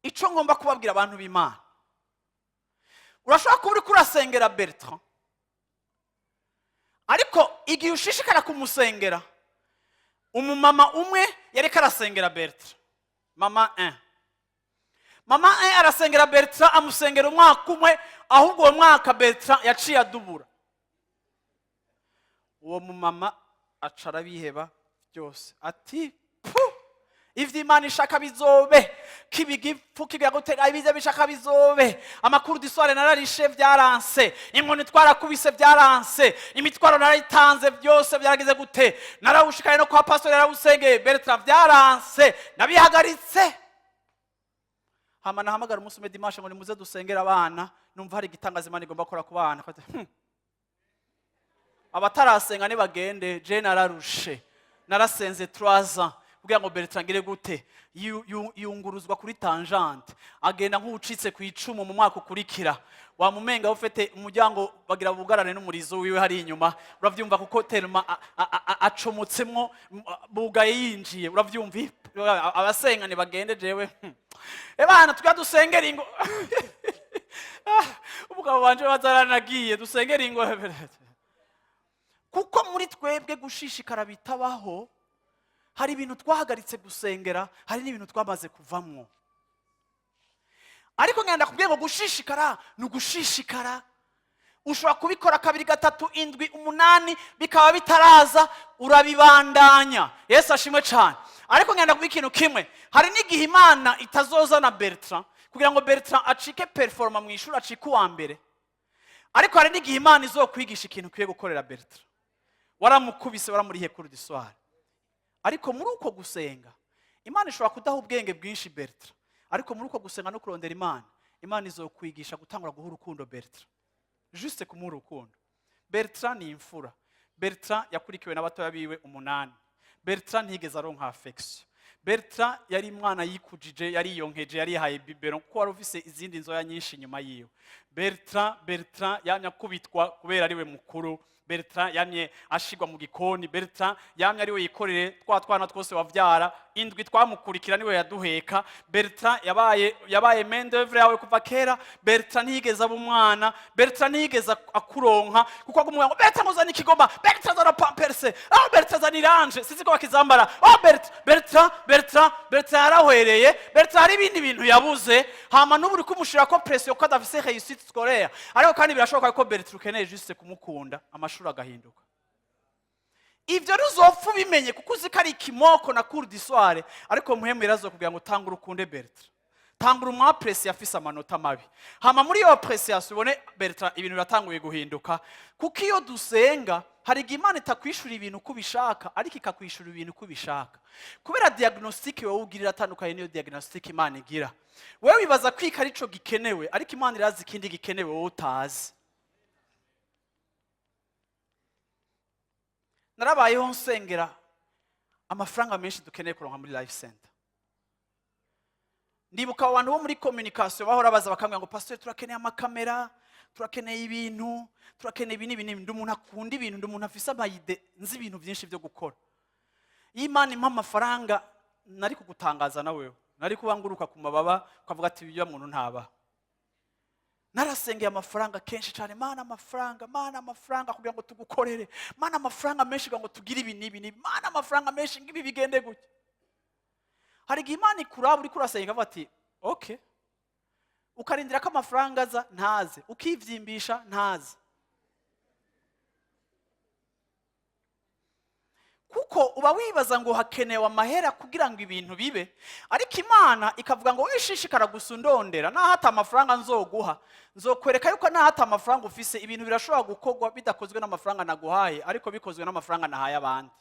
icyo ngomba kubabwira, abantu b'Imana, urashobora kuba uri kurasengera Bertrand, ariko igihe ushishikara kumusengera, umumama umwe yariko arasengera Bertrand, mama 1, mama 1 arasengera Bertrand, amusengera umwaka umwe, ahubwo uwo mwaka Bertrand yaciye adubura. Uwo mumama aca arabiheba byose, ati: "Pu, ivyo Imana ishaka bizobe." Kibigipfu kigira gutega ibize bishaka bizobe. Amakuru disware nararishe, byaranse. Inkoni twarakubise, byaranse. Imitwaro narayitanze, byose byaragize gute? Narawushikaye no kwa pastor, yarawusengeye Bertrand, byaranse, nabihagaritse. Hama nahamagara umunsi umwe dimanche ngo nimuze dusengere abana, numva hari igitangaza Imana igomba gukora ku bana. Abatarasenga nibagende, je nararushe, narasenze 3 ans kugira ngo Bertrand ngire gute? Yunguruzwa kuri tangente, agenda nk'ucitse ku icumu. Mu mwaka ukurikira wamumenga ufite umuryango bagira bugarane n'umurizo wiwe hari inyuma, uravyumva, kuko terma acomotsemwo, bugaye yinjiye, uravyumva. Abasenga nibagende, jewe ebana tujya dusengera ingo. Ah, umugabo wanje bazaranagiye dusengera ingo, kuko muri twebwe gushishikara bitabaho. Hari ibintu twahagaritse gusengera, hari n'ibintu twamaze kuvamwo. Ariko ngenda kubwira ngo gushishikara ni ugushishikara. Ushobora kubikora kabiri, gatatu, indwi, umunani, bikaba bitaraza, urabibandanya. Yesu ashimwe cyane. Ariko ngenda kuba ikintu kimwe: hari n'igihe Imana itazozana Bertrand kugira ngo Bertrand acike performant mu ishuri, acike uwa mbere, ariko hari n'igihe Imana izokwigisha ikintu ukwiye gukorera Bertrand. Waramukubise, waramurihe cours du soir, ariko muri uko gusenga Imana ishobora kudaha ubwenge bwinshi Bertrand, ariko muri uko gusenga no kurondera Imana, Imana izokwigisha gutangura guha urukundo Bertrand, juste kumuha urukundo. Bertrand ni imfura. Bertrand yakurikiwe n'abatoya biwe umunani. Bertrand ntiyigeze aronka affection. Bertrand yari umwana yikujije, yariyonkeje, yarihaye biberon, kuko wari ufise izindi nzoya nyinshi inyuma yiwe. Bertrand yamye akubitwa kubera ariwe mukuru. Bertrand yamye ashigwa mu gikoni. Bertrand yamye ariwe yikorere twa twana twose wavyara indwi twamukurikira, niwe yaduheka. Bertrand yabaye main d'oeuvre yawe kuva kera. Bertrand ntiyigeze aba umwana. Bertrand ntiyigeze akuronka, kuko agumwe ngo: "Bertrand, uzana ikigoma. Bertrand, zana pampers. Oh Bertrand, zana iranje, sinzi ko bakizambara. Oh Bertrand, Bertrand, Bertrand." Bertrand yarahwereye. Bertrand hari ibindi bintu yabuze. Hama n'ubu uri kumushira ko pression ko adafise réussite scolaire, ariko kandi birashoboka ko Bertrand ukeneye juste kumukunda, amashuri agahinduka. Ibyo ntuzopfa ubimenye, kuko uzi ko ari ikimoko na cours du soir. Ariko muhemu kugira ngo tanga urukunde Bertrand, tanga umu apprécier afise amanota mabi. Hama muri iyo appréciation ubone Bertrand ibintu biratanguye guhinduka. Kuko iyo dusenga, hari igihe Imana itakwishura ibintu uko ubishaka, ariko ikakwishura ibintu uko ubishaka, kubera diagnostic wowe ugirira atandukanye n'iyo diagnostic Imana igira. Wowe wibaza kwika arico gikenewe, ariko Imana irazi ikindi gikenewe wowe utazi. Narabayeho nsengera amafaranga menshi dukeneye kuronka muri Life Center. Ndibuka abo bantu bo muri communication bahora baza bakambwira ngo: "Pastor, turakeneye amakamera, turakeneye ibintu, turakeneye ibi n'ibi n'ibi." Ndi umuntu akunda ibintu, ndi umuntu afise ama idées, nzi ibintu byinshi byo gukora. Iyo Imana impa amafaranga, nari kugutangaza na wewe, nari kuba nguruka ku mababa, ukavuga ati: "Ibyo muntu ntaba." Narasengeye amafaranga kenshi cyane: "Mana, amafaranga, Mana, amafaranga kugira ngo tugukorere. Mana, amafaranga menshi kugira ngo tugire ibi n'ibi n'ibi. Mana, amafaranga menshi ngo ibi bigende gutya." Hari igihe Imana ikuraba uriko urasenga ikavuga ati: "Okay." Ukarindira ko amafaranga aza, ntaze, ukivyimbisha, ntaze. Kuko uba wibaza ngo hakenewe amahera kugira ngo ibintu bibe, ariko Imana ikavuga ngo wishishikara gusa undondera, naho ata amafaranga nzoguha, nzokwereka yuko naho ata amafaranga ufise, ibintu birashobora gukorwa bidakozwe n'amafaranga naguhaye, ariko bikozwe n'amafaranga nahaye abandi.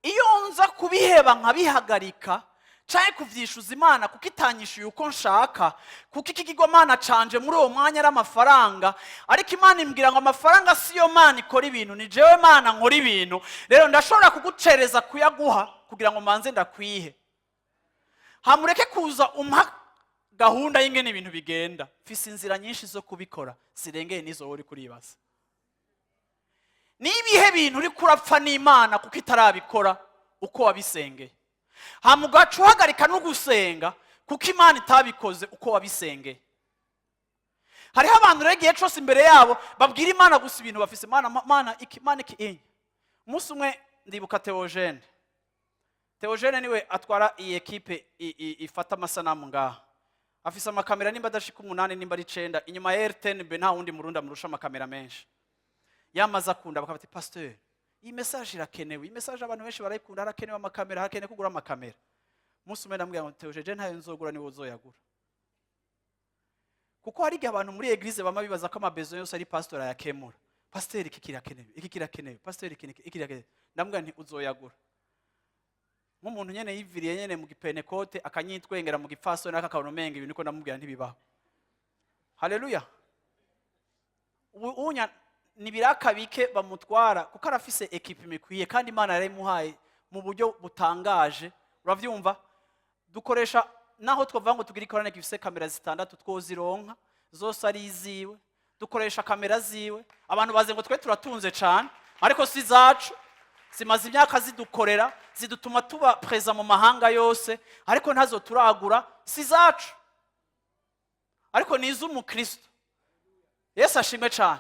Iyo nza kubiheba nkabihagarika canke kuvyishuza Imana kuko itanyishuye uko nshaka, kuko iki kigomana canje muri uwo mwanya ari amafaranga, ariko Imana imbwira ngo amafaranga siyo Mana ikora ibintu, ni jewe Mana nkora ibintu. Rero ndashobora kugucereza kuyaguha kugira ngo manze ndakwihe, hamureke kuza umpa gahunda y'ingene ibintu bigenda. Mfise inzira nyinshi zo kubikora zirengeye n'izo wowe uriko uribaza. Nibihe bintu uriko urapfa n'Imana kuko itarabikora uko wabisengeye, hama ugaca uhagarika no gusenga kuko Imana itabikoze uko wabisengeye? Hariho abantu rero igihe cyose imbere yabo babwira Imana gusa ibintu bafise: Mana, Mana iki, Mana iki. Inye umunsi umwe ndibuka Theogene. Theogene niwe atwara iyi ekipe ifata amasanamu ngaha. Afise amakamera nimba adashika 8, nimba ari 9. Inyuma ya RTNB nta wundi Murundi amurusha amakamera menshi. Yamaze akunda bakaba bati: "Pasteur, iyi message irakenewe, iyi message abantu benshi barayikunda, harakenewe amakamera, harakenewe kugura amakamera." Umunsi umwe ndamubwira ngo: "Theogene, ntayo nzogura, niwe uzoyagura." Kuko hari igihe abantu muri église bama bibaza ko ama besoins yose ari pastor ayakemura. "Pasteur, iki kirakenewe, iki kirakenewe, pasteur, iki iki kirakenewe." Ndamubwira nti: "Uzoyagura." Nk'umuntu nyene yiviriye nyene mu gipenekote, akanyitwengera mu gipfasoni, akakabona umenga ibintu niko ndamubwira ntibibaho. Haleluya! Ubu unya ni biraka bike bamutwara kuko arafise équipe mikwiye, kandi Imana yarayimuhaye mu buryo butangaje. Uravyumva, dukoresha naho twavuga ngo tugire ikorane gifise kamera zitandatu, twozironka zose ari iziwe. Dukoresha kamera ziwe. Abantu bazi ngo twe turatunze cane, ariko si zacu. Zimaze imyaka zidukorera, zidutuma tuba présents mu mahanga yose, ariko ntazo turagura, si zacu, ariko ni iz'umukristo. Yesu ashimwe cyane.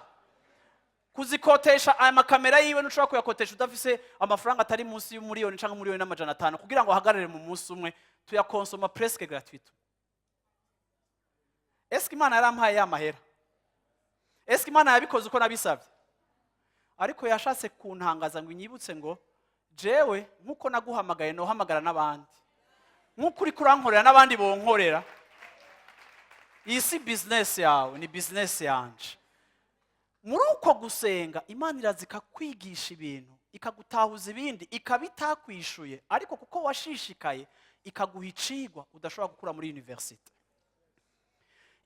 Kuzikotesha aya makamera yiwe, ntushobora kuyakotesha udafise amafaranga atari munsi y'umuriyoni cyangwa 1,5 miliyoni kugira ngo ahagarare mu munsi umwe. Tuyakonsoma presque gratuit. Eske Imana yarampaye ya mahera? Eske Imana yabikoze uko nabisabye? Ariko yashatse kuntangaza ngo inyibutse ngo jewe nk'uko naguhamagaye, nohamagara n'abandi, nk'uko uri kurankorera n'abandi bonkorera. Iyi si business yawe, ni business yanje. Muri uko gusenga, Imana iraza ikakwigisha ibintu, ikagutahuza ibindi, ikaba itakwishuye, ariko kuko washishikaye, ikaguha icigwa udashobora gukura muri université.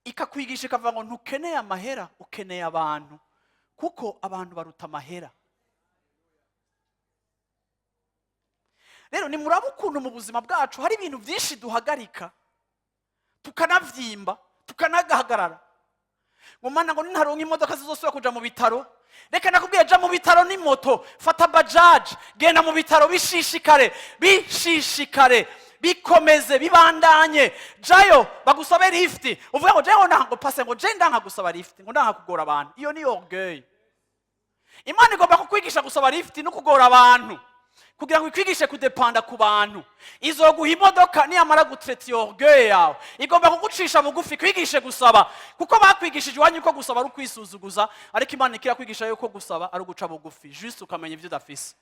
Ikakwigisha, ikavuga ngo ntukeneye amahera, ukeneye abantu, kuko abantu baruta amahera. Rero nimuraba ukuntu mu buzima bwacu hari ibintu byinshi duhagarika, tukanavyimba, tukanagahagarara ngo: "Mana, ngo nintaronka imodoka zizosubira kuja mu bitaro." Reka nakubwiye: ja mu bitaro n'imoto, fata bajaji, genda mu bitaro, bishishikare, bishishikare, bikomeze, bibandanye. Jayo bagusabe lift, uvuga ngo jewe ndango pase, ngo je ndanka gusaba lift, ngo ndanka kugora abantu. Iyo ni orgueil. Imana igomba kukwigisha gusaba lift no kugora abantu kugira ngo ikwigishe kudepanda ku bantu. Izoguha imodoka niyamara gutreta iyo orgueil yawe. Igomba kugucisha bugufi, kwigishe gusaba, kuko bakwigishije iwanyu ko gusaba ari ukwisuzuguza, ariko Imana ikirakwigisha yuko gusaba ari uguca bugufi, juste ukamenya ibyo udafise.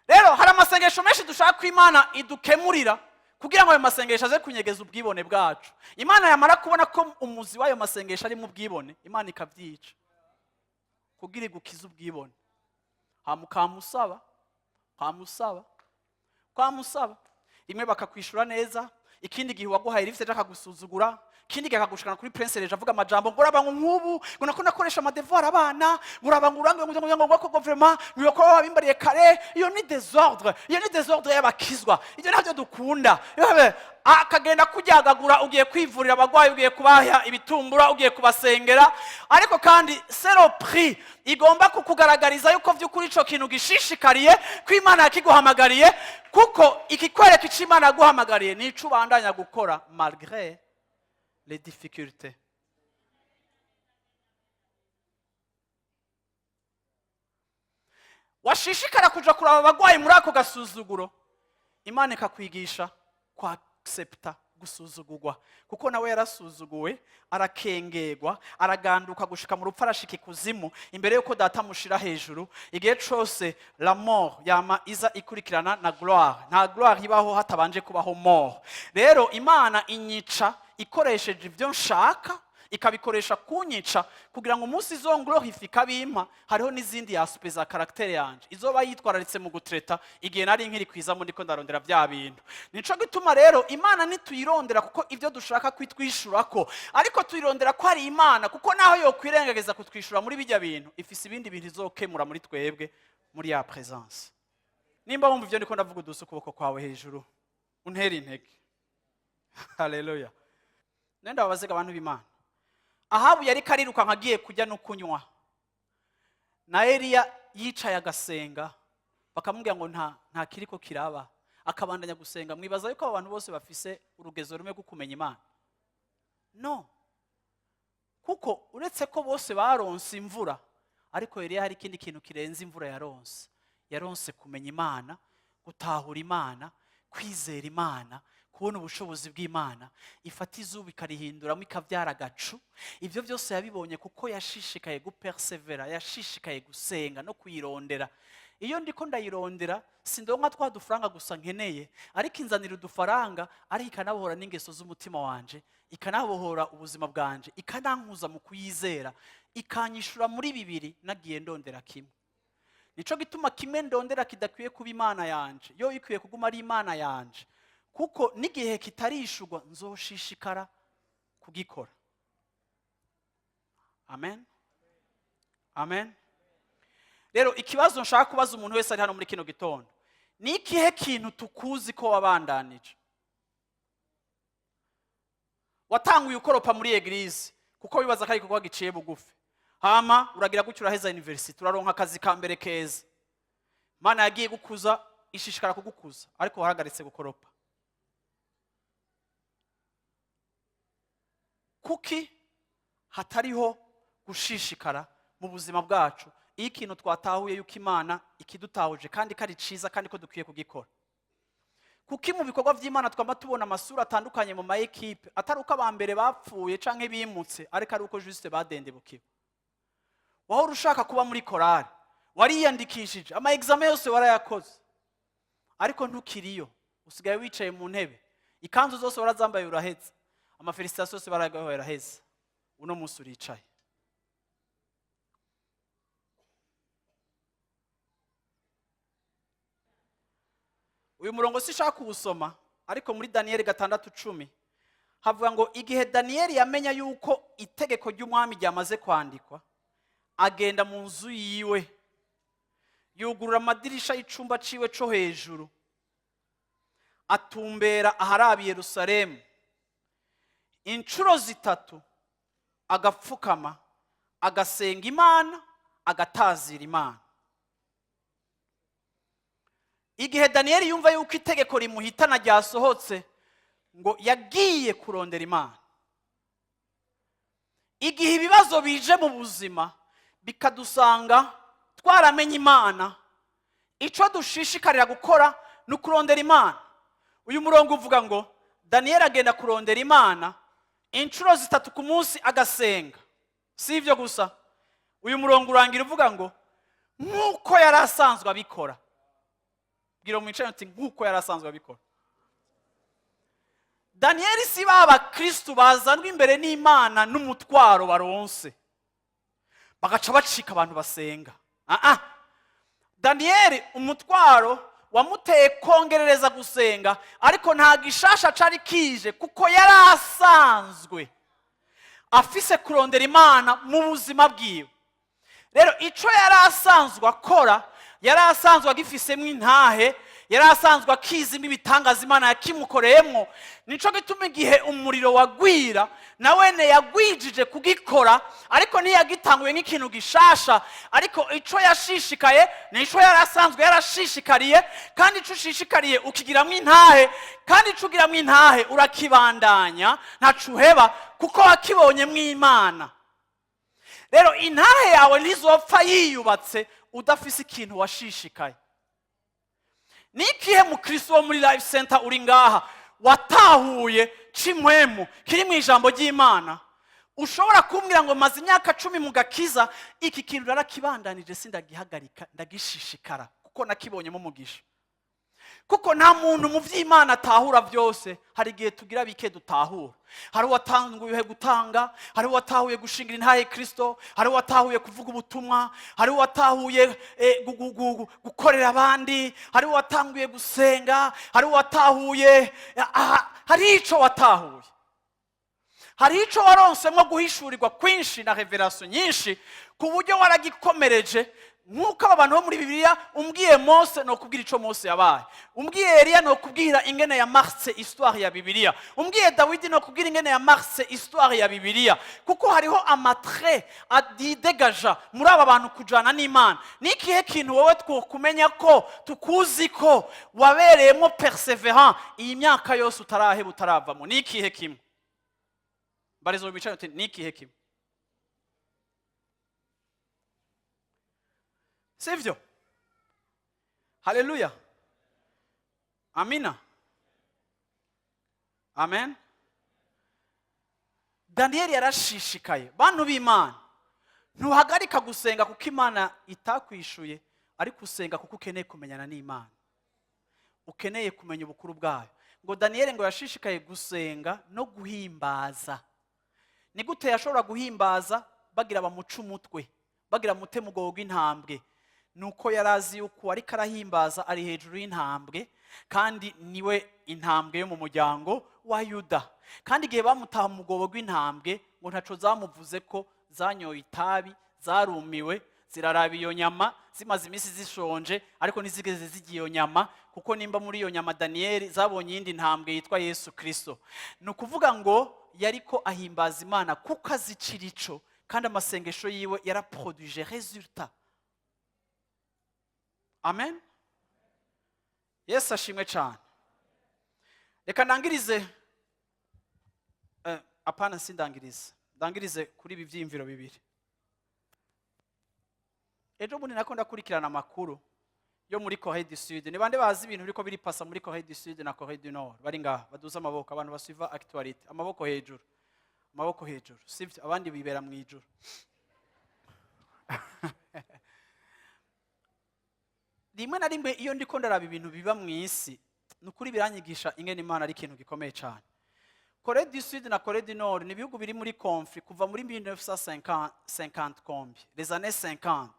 Rero hari amasengesho menshi dushaka ko Imana idukemurira kugira ngo ayo masengesho aze kunyegeza ubwibone bwacu. Imana yamara kubona ko umuzi w'ayo masengesho ari mu bwibone, Imana ikabyica kugira igukize ubwibone. Hama ukamusaba, ukamusaba, ukamusaba, rimwe bakakwishura neza, ikindi gihe uwaguhaye rifite akagusuzugura, ikindi gihe akagushikana kuri Prince Reje, avuga amajambo ngo uraba ngo nk'ubu ngo nako nakoresha ama devoirs abana, ngo uraba ngo urange ngo vraiment ngo ko wabimbariye kare. Iyo ni désordre, iyo ni désordre y'abakizwa, ibyo ntabyo dukunda. Yewe, akagenda kuryagagura. Ugiye kwivurira abagwayi, ugiye kubaha ibitumbura, ugiye kubasengera, ariko kandi c'est le prix igomba kukugaragariza yuko by'ukuri ico kintu gishishikariye ko Imana yakiguhamagariye, kuko ikikwereka ico Imana yaguhamagariye ni ico ubandanya gukora malgré les difficultés. Washishikara kuja kuraba abagwayi muri ako gasuzuguro, Imana ikakwigisha kwaccepta gusuzugurwa. Gusuzugurwa, kuko nawe yarasuzuguwe, arakengerwa, araganduka gushika mu rupfu, arashika ikuzimu imbere yuko Data amushira hejuru. Igihe cose la mort yama iza ikurikirana na gloire. Nta gloire ibaho hatabanje kubaho mort. Rero Imana inyica ikoresheje ibyo nshaka, ikabikoresha kunyica kugira ngo umunsi izo glorifika bimpa, hariho n'izindi aspects za caractère yanje izoba yitwararitse mu gutreta igihe nari nkiri kwizamo, ndiko ndarondera bya bintu. Nico gituma rero Imana ntituyirondera kuko ibyo dushaka kwitwishurako, ariko tuyirondera ko ari Imana, kuko naho yokwirengageza kutwishura muri bijya bintu, ifise ibindi bintu izokemura muri twebwe muri ya présence. Nimba wumva ibyo ndiko ndavuga, uduze ukuboko kwawe hejuru, untere intege. Haleluya! Nenda babazega, abantu b'Imana, Ahabu yari karirukanka agiye kujya no kunywa, na Eliya yicaye agasenga, bakamubwira ngo nta kiriko kiraba, akabandanya gusenga. Mwibaza yuko abo bantu bose bafise urugezo rumwe rwo kumenya Imana? No, kuko uretse ko bose baronse imvura, ariko Eliya hari ikindi kintu kirenze imvura yaronse. Yaronse kumenya Imana, gutahura Imana, kwizera Imana, kubona ubushobozi bw'Imana ifata izuba ikarihinduramo ikabyara agacu. Ibyo byose yabibonye kuko yashishikaye gupersevera, yashishikaye gusenga no kuyirondera. Iyo ndiko ndayirondera, sindonka twa dufaranga gusa nkeneye, ariko inzanira udufaranga, ariko ikanabohora n'ingeso z'umutima wanje, ikanabohora ubuzima bwanje, ikanankuza mu kuyizera, ikanyishura muri bibiri nagiye ndondera kimwe. Nico gituma kimwe ndondera kidakwiye kuba Imana yanje, yo ikwiye kuguma ari Imana yanje, kuko n'igihe kitarishurwa nzoshishikara kugikora. Amen, amen. Rero ikibazo nshaka kubaza umuntu wese ari hano muri kino gitondo: ni ikihe kintu tukuzi ko wabandanije? Watanguye ukoropa muri église kuko wibaza ko ari igikorwa giciye bugufi, hama uragira gutyo, uraheza university, uraronka akazi ka mbere keza. Mana yagiye gukuza, ishishikara kugukuza, ariko wahagaritse gukoropa. Kuki hatariho gushishikara mu buzima bwacu iyo ikintu twatahuye yuko Imana ikidutahuje kandi ko ari ciza kandi ko dukwiye kugikora? Kuki mu bikorwa by'Imana twama tubona amasura atandukanye mu ma équipes, atari uko aba mbere bapfuye canke bimutse, ariko ari uko juste badendebukiwe? Wahora ushaka kuba muri korari, wariyandikishije, ama examen yose warayakoze, ariko ntukiriyo, usigaye wicaye mu ntebe. Ikanzu zose warazambaye uraheza, ama félicitations yose baragaho uraheza, uno munsi uricaye. Uyu murongo sinshaka kuwusoma, ariko muri Daniyeli 6:10 havuga ngo igihe Daniyeli yamenya yuko itegeko ry'umwami ryamaze kwandikwa, agenda mu nzu yiwe, yugurura amadirisha y'icumba ciwe co hejuru, atumbera aharaba i Yerusalemu, inshuro zitatu agapfukama, agasenga Imana, agatazira Imana. Igihe Daniyeli yumva yuko itegeko rimuhitana ryasohotse, ngo yagiye kurondera Imana. Igihe ibibazo bije mu buzima bikadusanga twaramenye Imana, icyo dushishikarira gukora ni ukurondera Imana. Uyu murongo uvuga ngo Daniyeli agenda kurondera Imana inshuro zitatu ku munsi, agasenga. Si ibyo gusa, uyu murongo urangira uvuga ngo nk'uko yari asanzwe abikora. Bwira mwicaye uti: "Nk'uko yari asanzwe abikora." Daniyeli si ba bakristu bazanwa imbere n'Imana n'umutwaro baronse bagaca bacika abantu basenga. Ah, Daniyeli umutwaro wamuteye kongerereza gusenga, ariko nta gishasha cari kije, kuko yari asanzwe afise kurondera Imana mu buzima bwiwe. Rero ico yari asanzwe akora, yari asanzwe agifisemo intahe, yari asanzwe akizimo ibitangaza Imana yakimukoreyemo. Nico gituma igihe umuriro wagwira, nawene yagwijije kugikora, ariko ntiyagitanguye nk'ikintu gishasha. Ariko ico yashishikaye ni ico yari asanzwe yarashishikariye. Kandi ico ushishikariye ukigiramo intahe, kandi ico ugiramo intahe urakibandanya, ntaco uheba kuko wakibonyemwo Imana. Rero intahe yawe ntizopfa yiyubatse udafise ikintu washishikaye. Ni ikihe mukristo wo muri Life Center uri ngaha watahuye C'impwemu kiri mu ijambo ry'Imana. Ushobora kumbwira ngo maze imyaka 10 mu gakiza, iki kintu narakibandanije, sindagihagarika, ndagishishikara kuko nakibonyemo umugisha. Kuko nta muntu mu by'Imana atahura byose. Hari igihe tugira bike dutahura. Hari uwatanguye gutanga, hari uwatahuye gushingira intahe Kirisito, hari uwatahuye kuvuga ubutumwa, hari uwatahuye gukorera abandi, hari uwatanguye gusenga, hari uwatahuye hari ico watahuye, hari ico waronsemo guhishurirwa kwinshi na révélation nyinshi, ku buryo waragikomereje. Nk'uko aba bantu bo muri Bibiliya, umbwiye Mose nokubwira ico Mose yabaye, umbwiye Eliya nokubwira ingene ya marqué histoire ya Bibiliya, umbwiye Dawidi nokubwira ingene ya marqué histoire ya Bibiliya, kuko hariho ama traits adidegaja muri aba bantu kujana n'Imana. Ni ikihe kintu wowe twokumenya ko tukuzi ko wabereyemo persévérant iyi myaka yose, utaraheba, utaravamo? Ni ikihe kimwe? Barizo bicaye uti: ni ikihe kimwe? Sivyo? Haleluya, amina, amen. Daniyeli yarashishikaye. Bantu b'Imana, ntuhagarika gusenga kuko Imana itakwishuye, ariko usenga kuko ukeneye kumenyana n'Imana, ukeneye kumenya ubukuru bwayo. Ngo Daniyeli ngo yashishikaye gusenga no guhimbaza. Ni gute yashobora guhimbaza bagira bamuce umutwe, bagira mute mugogo w'intambwe? Ni uko yari azi yuko ariko arahimbaza ari hejuru y'intambwe, kandi niwe intambwe yo mu muryango wa Yuda. Kandi igihe bamutaha mu mwobo w'intambwe, ngo ntaco zamuvuze, ko zanyoye itabi, zarumiwe, ziraraba iyo nyama, zimaze iminsi zishonje, ariko ntizigeze zirya iyo nyama, kuko nimba muri iyo nyama Daniyeli zabonye iyindi ntambwe yitwa Yesu Kirisito. Ni ukuvuga ngo yariko ahimbaza Imana kuko azicira ico, kandi amasengesho yiwe yaraproduije résultat. Amen, Yesu ashimwe cyane. Reka ndangirize, apana, sindangirize, ndangirize kuri ibi byiyumviro bibiri. Ejo bundi nako ndakurikirana amakuru yo muri Corée du Sud. Ni bande bazi ibintu biriko biripasa muri Corée du Sud na Corée du Nord bari ngaha? Baduze amaboko, abantu basuiva actualité. Amaboko hejuru, amaboko hejuru. Sivyo? Abandi bibera mu ijuru. Rimwe na rimwe iyo ndiko ndaraba ibintu biba mu isi, ni ukuri biranyigisha ingene Imana ari ikintu gikomeye cyane. Corée du Sud na Corée du Nord ni ibihugu biri muri conflit kuva muri 1950 combien, les années 50.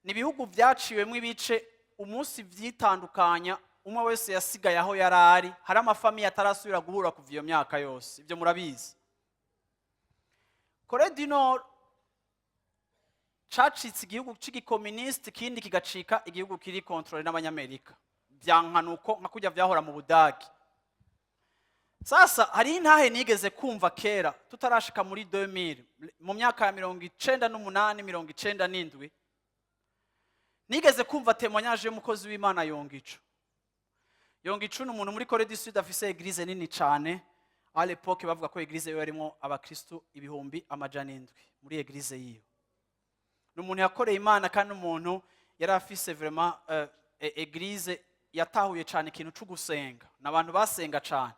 Ni ibihugu byaciwemo ibice. Umunsi byitandukanya, umwe wese yasigaye aho yari ari. Hari ama familles atarasubira guhura kuva iyo myaka yose, ibyo murabizi. Corée du Nord cacitse igihugu c'igikominisite, ikindi kigacika igihugu kiri contrôlé n'Abanyamerika, byankanuko nka kurya vyahora mu Budagi. Sasa hari intahe nigeze kumva kera, tutarashika muri 2000, mu myaka ya 98, 97, nigeze kumva témoignage y'umukozi w'Imana Yongico. Yongico ni umuntu muri Corée du Sud afise église nini cyane. À l'époque bavuga ko église yiwe yarimo abakristu 700,000 muri église yiwe. Ni umuntu yakoreye Imana, kandi umuntu yari afise vraiment église yatahuye cyane ikintu cyo gusenga, ni abantu basenga cyane.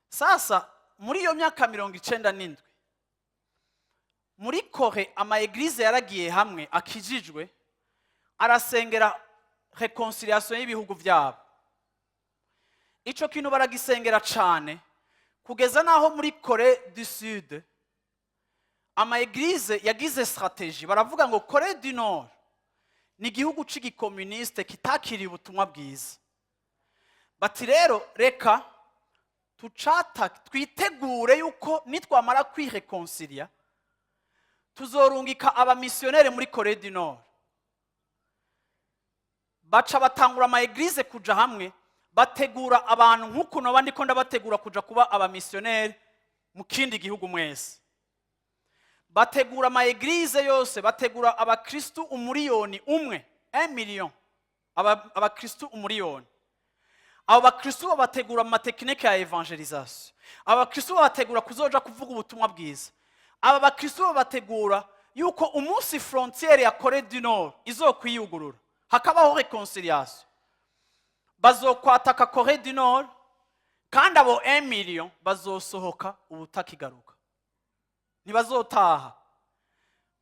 Sasa muri iyo myaka 97, muri Corée ama églises yaragiye hamwe akijijwe, arasengera réconciliation y'ibihugu byabo. Ico kintu baragisengera cyane, kugeza n'aho muri Corée du Sud ama églises yagize stratégie, baravuga ngo Corée du Nord ni igihugu c'igikomuniste kitakiriye ubutumwa bwiza. Bati rero reka tucata, twitegure yuko nitwamara kwirekonsilia tuzorungika abamisiyoneri muri Corée du Nord. Baca batangura ama églises kuja hamwe, bategura abantu nk'ukuntu abandi ko ndabategura kuja kuba abamisiyoneri mu kindi gihugu. Mwese bategura ama églises yose, bategura abakristu 1 miliyoni, 1 million, abakristu 1 miliyoni. Abo bakristu babategura mu ma techniques ya évangélisation, aba bakristu babategura kuzoja kuvuga ubutumwa bwiza, aba bakristu babategura yuko umunsi frontière ya Corée du Nord izokwiyugurura, hakabaho réconciliation, bazokwataka Corée du Nord. Kandi abo 1 million bazosohoka ubutakigaruka, ntibazotaha.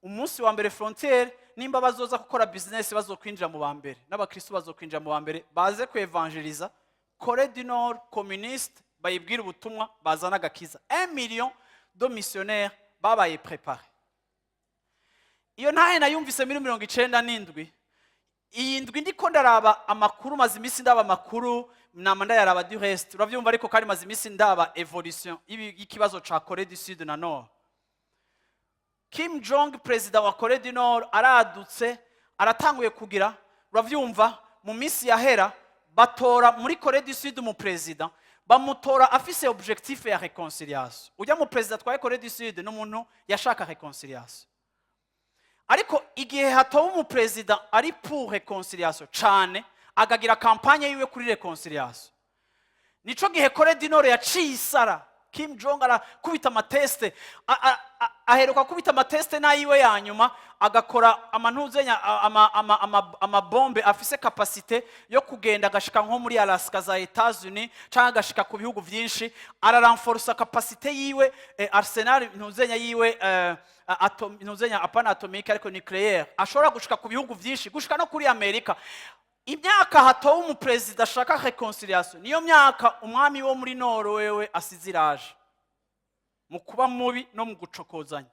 Umunsi wa mbere frontière, nimba bazoza gukora business, bazokwinjira mu ba mbere, n'abakristo bazokwinjira mu ba mbere, baze kuevangeliza Corée du Nord communiste, bayibwira ubutumwa, bazana agakiza. 1 million de missionnaires babaye préparé. Iyo ntahe nayumvise muri 97. Iyi ndwi ndiko ndaraba amakuru, maze iminsi ndaba amakuru, nama ndayaraba du reste, uravyumva, ariko kandi maze iminsi ndaba évolution y'ikibazo ca Corée du Sud na Nord. Kim Jong, perezida wa Corée du Nord, aradutse, aratanguye kugira, uravyumva, mu minsi yahera batora muri Corée du Sud umuperezida, bamutora afise objectif ya réconciliation. Ujya mu perezida atwaye Corée du Sud ni umuntu yashaka réconciliation, ariko igihe hatowe umuperezida ari pour réconciliation cane, akagira campagne yiwe kuri réconciliation, nico gihe Corée du Nord yaciye isara. Kim Jong arakubita ama tests, aheruka kubita ama tests n'ayiwe ya nyuma, agakora amantuzenya amabombe afise capacité yo kugenda agashika nko muri Alaska za Etats-Unis, cyangwa agashika ku bihugu byinshi. Ararenforsa capacité yiwe, arsenal ntuzenya yiwe, ntuzenya apana atomique ariko nucléaire, ashobora gushika ku bihugu byinshi, gushika no kuri Amerika. Imyaka hatowe umuperezida ashaka réconciliation, niyo myaka umwami wo muri Nord wewe asize iraje mu kuba mubi no mu gucokozanya.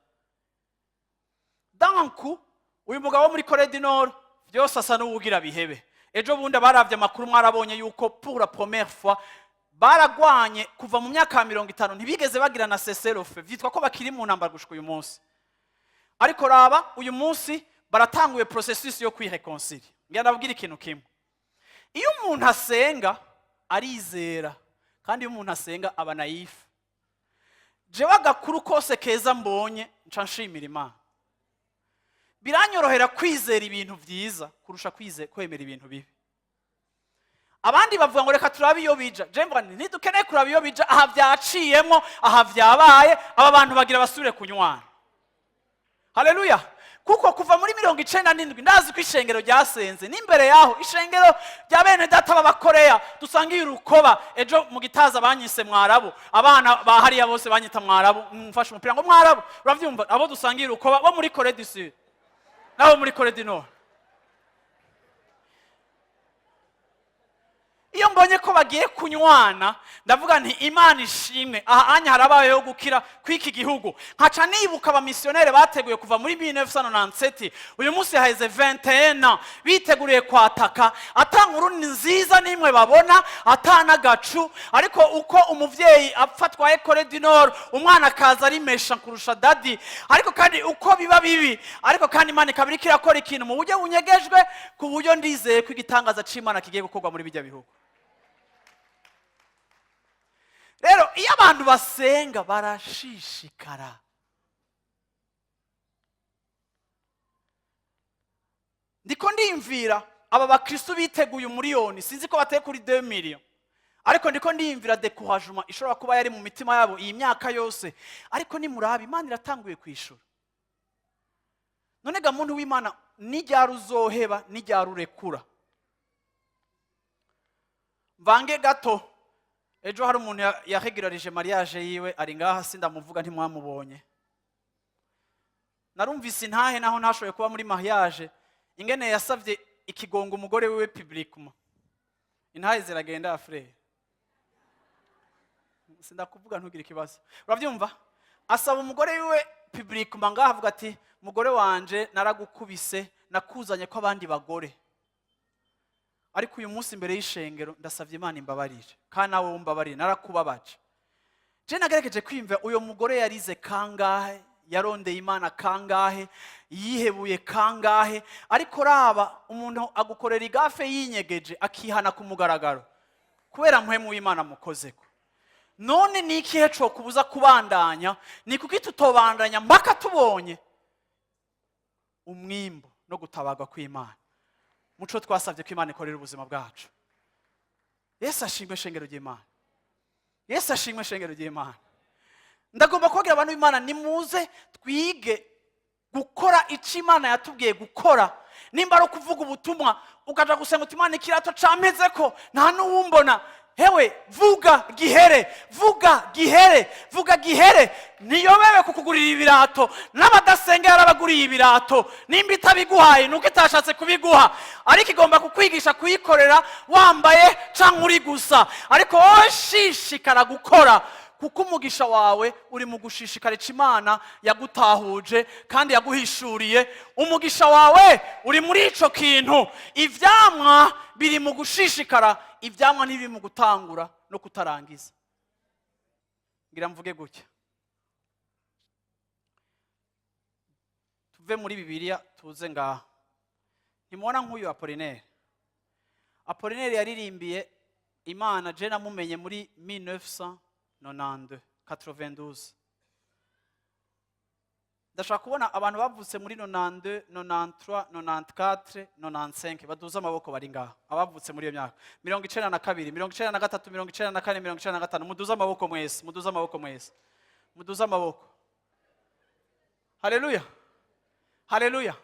Danku uyu mugabo wo muri Corée du Nord byose asa n'uwugira bihebe. Ejo bundi abaravye amakuru mwarabonye yuko pour la première fois baragwanye kuva mu myaka ya 50, ntibigeze bagira na cessez-le-feu, vyitwa ko bakiri mu ntambara gushika uyu munsi. Ariko raba uyu munsi baratanguye processus yo kwiréconcilier. Ngira ndababwira ikintu kimwe: iyo umuntu asenga arizera, kandi iyo umuntu asenga aba naïf. Jewe agakuru kose keza mbonye nca nshimira Imana. Biranyorohera kwizera ibintu byiza kurusha kwemera ibintu bibi. Abandi bavuga ngo reka turabe iyo bija. Je mvuga nti ntidukeneye kuraba iyo bija, aha byaciyemo, aha byabaye, aba bantu bagira basubire kunywana. Haleluya! Kuko kuva muri 97 ndazi ko ishengero ryasenze, n'imbere yaho ishengero rya bene data b'Abakoreya dusangiye urukoba. Ejo mu gitaza banyise Mwarabu, abana ba hariya bose banyita Mwarabu, mfashe umupira ngo Mwarabu, uravyumva, abo dusangiye urukoba bo muri Corée du Sud n'abo muri Corée du Nord. Iyo mbonye ko bagiye kunywana ndavuga nti Imana ishimwe, aha anya harabayeho gukira kw'iki gihugu. Nkaca nibuka abamisiyoneri bateguye kuva muri 1997, uyu munsi haheze 21 ans, biteguriye kwataka, ata nkuru nziza n'imwe babona, ata n'agacu. Ariko uko umuvyeyi apfa atwaye Corée du Nord, umwana akaza ari méchant kurusha daddy. Ariko kandi uko biba bibi, ariko kandi Imana ikaba iriko irakora ikintu mu buryo bunyegejwe, ku buryo ndizeye ko igitangaza c'Imana kigiye gukorwa muri bijya bihugu. Rero iyo abantu basenga barashishikara. Ndiko ndiyumvira aba bakristo biteguye umuriyoni, sinzi ko bateye kuri 2 million, ariko ndiko ndiyumvira découragement ishobora kuba yari mu mitima yabo iyi myaka yose. Ariko nimuraba Imana iratanguye kwishura. None ga muntu w'Imana, nijyari uzoheba, nijyari urekura? Mvange gato, ejo hari umuntu yaregerarije mariage yiwe, ari ngaha, sindamuvuga, ntimwamubonye. Narumvise intahe naho ntashoboye kuba muri mariage, ingene yasavye ikigongo umugore wiwe publiquement. Intahe ziragenda, frère, sindakuvuga, ntugire ikibazo, urabyumva. Asaba umugore wiwe publiquement ngaha, avuga ati: "Mugore wanje, naragukubise, nakuzanye ko abandi bagore, ariko uyu munsi imbere y'ishengero ndasabye Imana imbabarire, kandi nawe wumbabarire, narakubabaje." Je nagerageje kwiyumva uyo mugore yarize kangahe, yarondeye Imana kangahe, yihebuye kangahe. Ariko raba umuntu agukorera igaffe yinyegeje, akihana ku mugaragaro kubera mpwemu w'Imana mukozeko. None ni ikihe cokubuza kubandanya? Ni kuki tutobandanya mpaka tubonye umwimbo no gutabarwa kw'Imana muco twasabye ko Imana ikorera ubuzima bwacu? Yesu ashimwe, shengero ry'Imana. Yesu ashimwe, shengero ry'Imana. Ndagomba kubabwira abantu b'Imana, nimuze twige gukora icyo Imana yatubwiye gukora. Nimba ari ukuvuga ubutumwa, ukaja gusenga uti: "Imana, ikirato campeze ko nta n'uwumbona." Hewe, vuga gihere, vuga gihere, vuga gihere. Ntiyobewe kukugurira ibirato, n'abadasenga yarabaguriye ibirato. Nimba itabiguhaye nuko itashatse kubiguha, ariko igomba kukwigisha kuyikorera wambaye canke uri gusa. Ariko wowe shishikara gukora, kuko umugisha wawe uri mu gushishikara ico Imana yagutahuje kandi yaguhishuriye. Umugisha wawe uri muri ico kintu. Ivyamwa biri mu gushishikara, ivyamwa ntibiri mu gutangura no kutarangiza. Ngira mvuge gutya, tuve muri Bibiliya tuze ngaha. Ntimubona nk'uyu Apolinere? Apolinere yaririmbiye Imana, je namumenye muri 1992, 92. Ndashaka kubona abantu bavutse muri 92, 93, 94, 95 baduze amaboko bari ngaha. Abavutse muri iyo myaka, 92, 93, 94, 95, muduze amaboko mwese, muduze amaboko mwese, muduze amaboko. Haleluya, haleluya!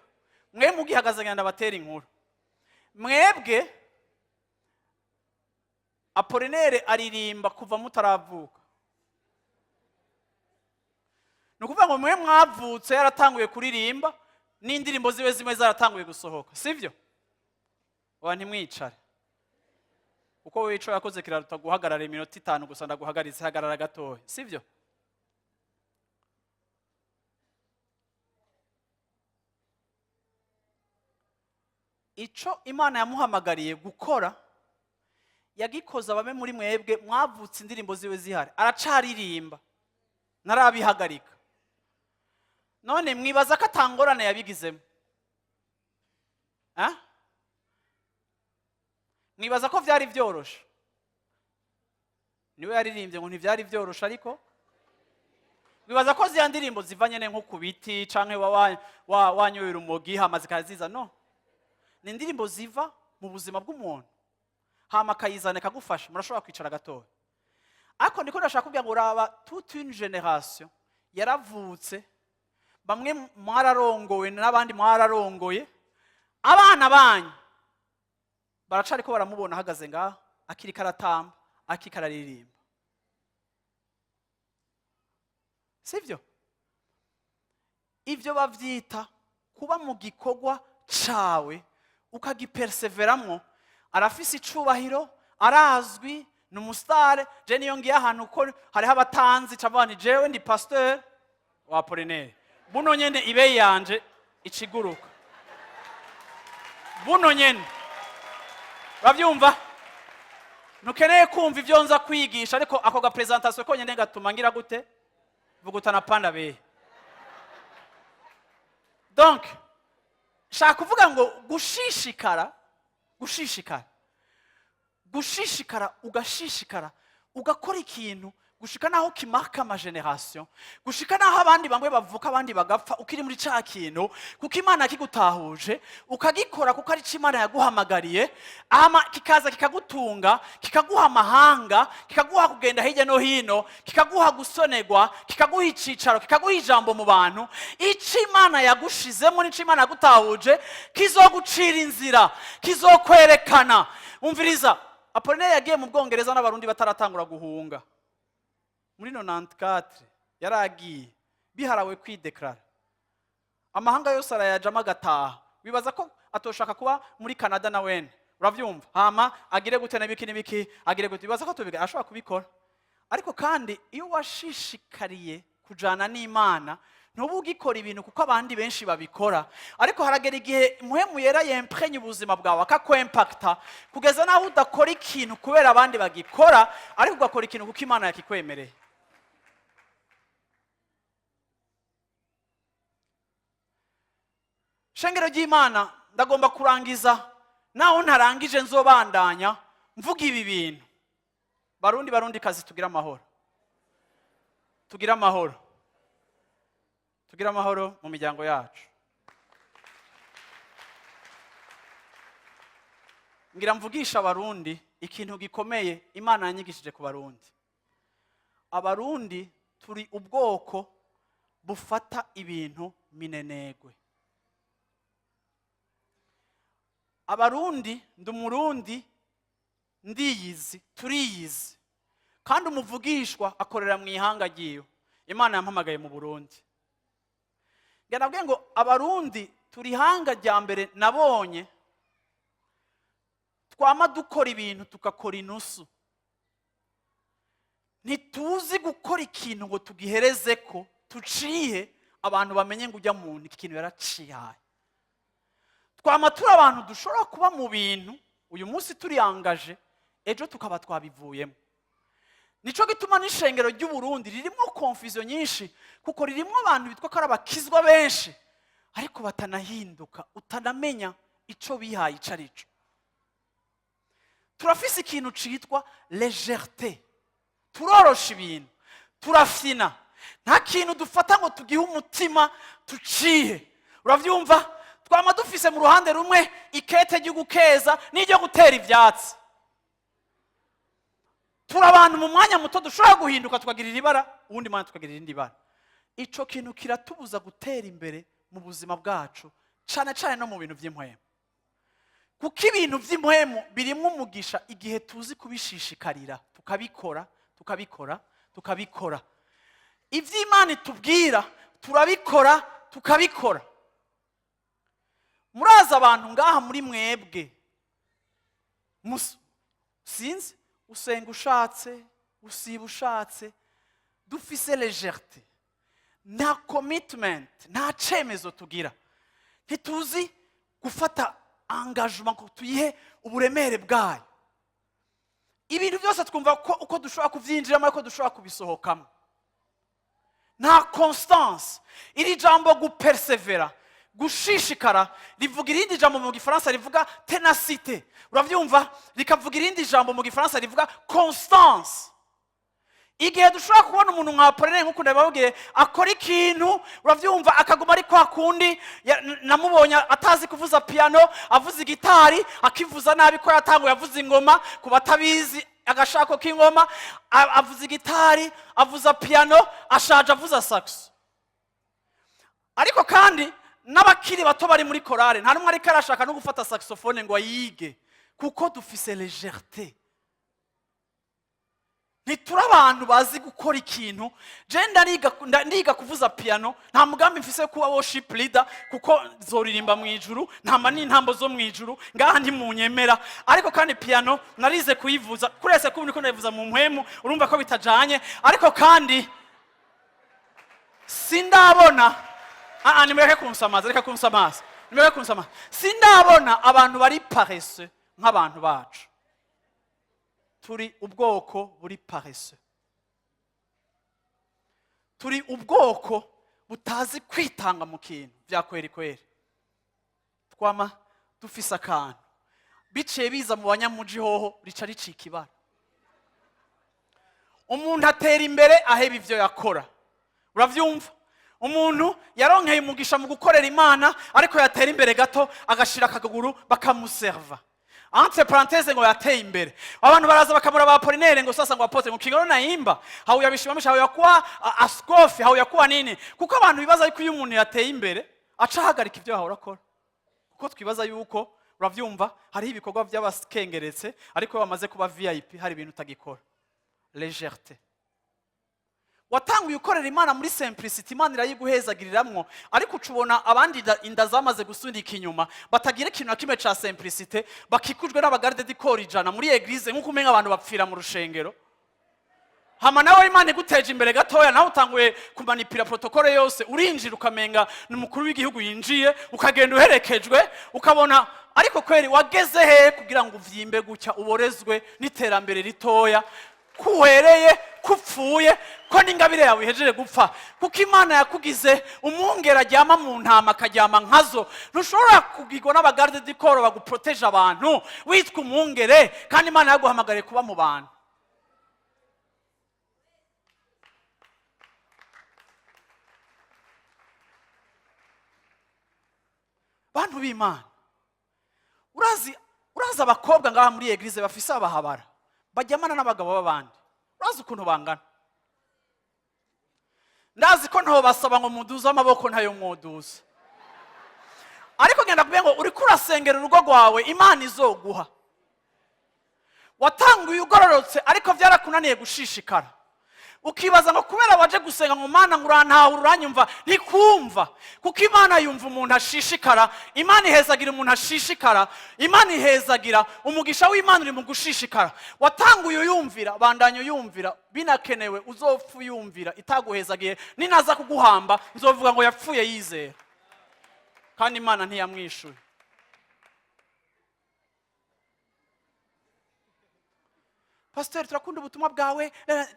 Mwe mugihagaze, ngenda batera inkuru. Mwebwe Apolinere aririmba kuva mutaravuka. Ni ukuvuga ngo mwe mwavutse yaratanguye kuririmba, n'indirimbo ziwe zimwe zaratanguye gusohoka, sibyo? Wa ntimwicare, kuko wowe ico yakoze kiraruta guhagarara iminota 5 gusa. Ndaguhagaritse, hagarara gatoya, sibyo? Ico Imana yamuhamagariye gukora yagikoze. Abame muri mwebwe mwavutse indirimbo ziwe zihari, aracaririmba, ntarabihagarika. None mwibaza ko atangorane yabigizemo? Ah? Mwibaza ko byari byoroshe? Niwe yaririmbye ngo ntibyari byoroshe, ariko wibaza ko ziriya ndirimbo ziva nyene nko ku biti canke wanyoye urumogi hama zikaziza? No, ni indirimbo ziva mu buzima bw'umuntu, hama akayizana ikagufasha. Murashobora kwicara gatoya, ariko ndiko ndashaka kubwira ngo raba, toute une génération yaravutse. Bamwe mwararongowe n'abandi mwararongoye, abana banyu baracariko baramubona ahagaze ngaho, akiriko aratamba, akiriko araririmba, sivyo? Ivyo bavyita kuba mu gikorwa cawe ukagiperseveramwo. Arafise icubahiro, arazwi, ni umusitare. Je niyo ngiye ahantu ko hariho abatanzi, cavuga nti jewe ndi pasteur wa Apolinere. Buno nyene ibeyi yanje iciguruka buno nyene, uravyumva? Ntukeneye kumva ivyo nza kwigisha, ariko ako ga présentation konyene gatuma ngira gute? Vugutana panda behe. Donc shaka kuvuga ngo gushishikara, gushishikara, gushishikara, ugashishikara ugakora ikintu gushika naho kimarka ama génération, gushika naho abandi bamwe bavuka, abandi bagapfa, ukiri muri ca kintu, kuko Imana yakigutahuje, ukagikora kuko ari cyo Imana yaguhamagariye. Ama kikaza kikagutunga, kikaguha amahanga, kikaguha kugenda hirya no hino, kikaguha gusonerwa, kikaguha icicaro, kikaguha ijambo mu bantu. Ico Imana yagushizemo n'ico Imana yagutahuje kizogucira inzira, kizokwerekana. Umviriza, Apolinere yagiye mu Bwongereza n'Abarundi bataratangura guhunga. Muri 94 yaragiye, biharawe kwideklara, amahanga yose arayajamo agataha. Wibaza ko atoshaka kuba muri Canada na wene, uravyumva? Hama agire gute n'ibiki n'ibiki, agire gute? Wibaza ko tubiga ashobora kubikora? Ariko kandi iyo washishikariye kujana n'Imana, ntuba ugikora ibintu kuko abandi benshi babikora, ariko haragera igihe Muhemu Yera yemprenye ubuzima bwawe, akakwempakita kugeza n'aho udakora ikintu kubera abandi bagikora, ariko ugakora ikintu kuko Imana yakikwemereye. Shengero ry'Imana, ndagomba kurangiza. Naho ntarangije, nzobandanya mvuga ibi bintu. Barundi, Barundi kazi, tugire amahoro, tugire amahoro, tugire amahoro mu miryango yacu. Ngira mvugisha Abarundi ikintu gikomeye Imana yanyigishije ku Barundi. Abarundi turi ubwoko bufata ibintu minenegwe. Abarundi, ndi Umurundi. Ndiyizi, turiyizi. Kandi umuvugishwa akorera mu ihanga ryiwe. Imana yampamagaye mu Burundi. Nabwiye ngo Abarundi turi ihanga rya mbere nabonye twama dukora ibintu tugakora inusu. Ntituzi gukora ikintu ngo tugihereze ko tuciye abantu bamenye ngo ujya muntu iki kintu yaracihaye. Twama turi abantu dushobora kuba mu bintu uyu munsi turiyangaje, ejo tukaba twabivuyemo. Nico gituma n'ishengero ry'u Burundi ririmo confusion nyinshi, kuko ririmo abantu bitwa ko ari abakizwa benshi ariko batanahinduka, utanamenya ico bihaye ico ari cyo. Turafise ikintu citwa légèreté, turorosha ibintu, turafina, nta kintu dufata ngo tugihe umutima tuciye. Uravyumva, twama dufise mu ruhande rumwe ikete ry'ugukeza n'iryo gutera ivyatsi. Turi abantu mu mwanya muto dushobora guhinduka tukagirira ibara, uwundi mwanya tukagira irindi bara. Ico kintu kiratubuza gutera imbere mu buzima bwacu, cane cane no mu bintu vy'impwemu, kuko ibintu vy'impwemu birimwo umugisha igihe tuzi kubishishikarira, tukabikora, tukabikora, tukabikora. Ivy'Imana itubwira turabikora, tukabikora. Murazi abantu ngaha muri mwebwe, sinzi, usenga ushatse, usiba ushatse. Dufise légèreté, nta commitment, nta cemezo tugira. Ntituzi gufata engagement ngo tuyihe uburemere bwayo. Ibintu byose twumva ko uko dushobora kubyinjiramo ariko dushobora kubisohokamo. Nta constance. Iri jambo gupersevera, gushishikara, rivuga irindi jambo mu Gifaransa rivuga ténacité. Urabyumva, rikavuga irindi jambo mu Gifaransa rivuga constance. Igihe dushobora kubona umuntu nka Apollinaire, nk'uko ndababwiye, akora ikintu, urabyumva, akaguma ari kwa kundi. Namubonye atazi kuvuza piano, avuza igitari, akivuza nabi ko yatanguye avuza ingoma. Ku batabizi, agashako k'ingoma, avuza igitari, avuza piano, ashaje avuza saxo. Ariko kandi n'abakiri bato bari muri korale, nta n'umwe ariko arashaka no gufata saxophone ngo ayige, kuko dufise légèreté. Ntituri abantu bazi gukora ikintu. Je ndiga kuvuza piano, nta mugambi mfise kuba worship leader, kuko zoririmba mu ijuru, ntamba n'intambo zo mu ijuru ngaha ntimunyemera. Ariko kandi piano narize kuyivuza kurese kuba ndiko ndayivuza mu mpwemu, urumva ko bitajanye. Ariko kandi sindabona, ah, nimureke kunsamaza, reka kunsamaza, nimureke kunsamaza. Sindabona abantu bari paresseux nk'abantu bacu. Turi ubwoko buri paresseux, turi ubwoko butazi kwitanga mu kintu bya kweri kweri. Twama dufise akantu biciye biza mu banyamuji hoho rica ricika ibara. Umuntu atera imbere aheba ivyo yakora. Uravyumva, umuntu yaronkeye umugisha mu gukorera Imana, ariko yatera imbere gato agashira akaguru bakamuserva, entre parenthèse, ngo yateye imbere. Abantu baraza bakamura ba Apollinaire ngo sasa ngo apôtre, ngo kingano naimba hauyabishimamisha, hauyakuwa askofi, hauyakuwa nini, kuko abantu bibaza yuko iyo umuntu yateye imbere aca ahagarika ibyo yahora akora, kuko twibaza yuko, uravyumva, hariho ibikorwa by'abakengeretse, ariko iyo bamaze kuba VIP hari ibintu utagikora. Légèreté. Watanguye ukorera Imana muri simplicity, Imana irayiguhezagiriramwo, ariko uca ubona abandi inda zamaze gusunika inyuma, batagira ikintu na kimwe ca simplicité, bakikujwe n'aba garde du corps 100 muri église, nk'uko umenga abantu bapfira mu rushengero. Hama nawe Imana iguteje imbere gatoya, nawe utanguye kumanipira protocole yose, urinjira ukamenga ni umukuru w'igihugu yinjiye, ukagenda uherekejwe, ukabona. Ariko kweri wageze he kugira ngo uvyimbe gutya, uborezwe n'iterambere ritoya, kuhereye kupfuye, ko n'ingabire yawe ihejeje gupfa? Kuko Imana yakugize umwungere aryama mu ntama, akaryama nkazo. Ntushobora kugirwa n'aba garde du corps baguproteje abantu witwa umwungere, kandi Imana yaguhamagariye kuba mu bantu. Bantu b'Imana, urazi abakobwa ngaha muri église bafise abahabara bajyamana n'abagabo b'abandi, urazi ukuntu bangana? Ndazi ko ntobasaba ngo muduze amaboko, ntayo mwoduza. Ariko ngenda kubwira ngo uriko urasengera urugo rwawe, Imana izoguha. Watanguye ugororotse, ariko byarakunaniye gushishikara, ukibaza ngo kubera waje gusenga ngo Mana ngo urantahura, uranyumva. Ntikumva, kuko Imana yumva umuntu ashishikara. Imana ihezagira umuntu ashishikara. Imana ihezagira, umugisha w'Imana uri mu gushishikara. Watanguye uyumvira, bandanya uyumvira. Binakenewe uzopfa uyumvira itaguhezagiye. Ninaza kuguhamba nzovuga ngo yapfuye yizera kandi Imana ntiyamwishuye. Pasiteri, turakunda ubutumwa bwawe.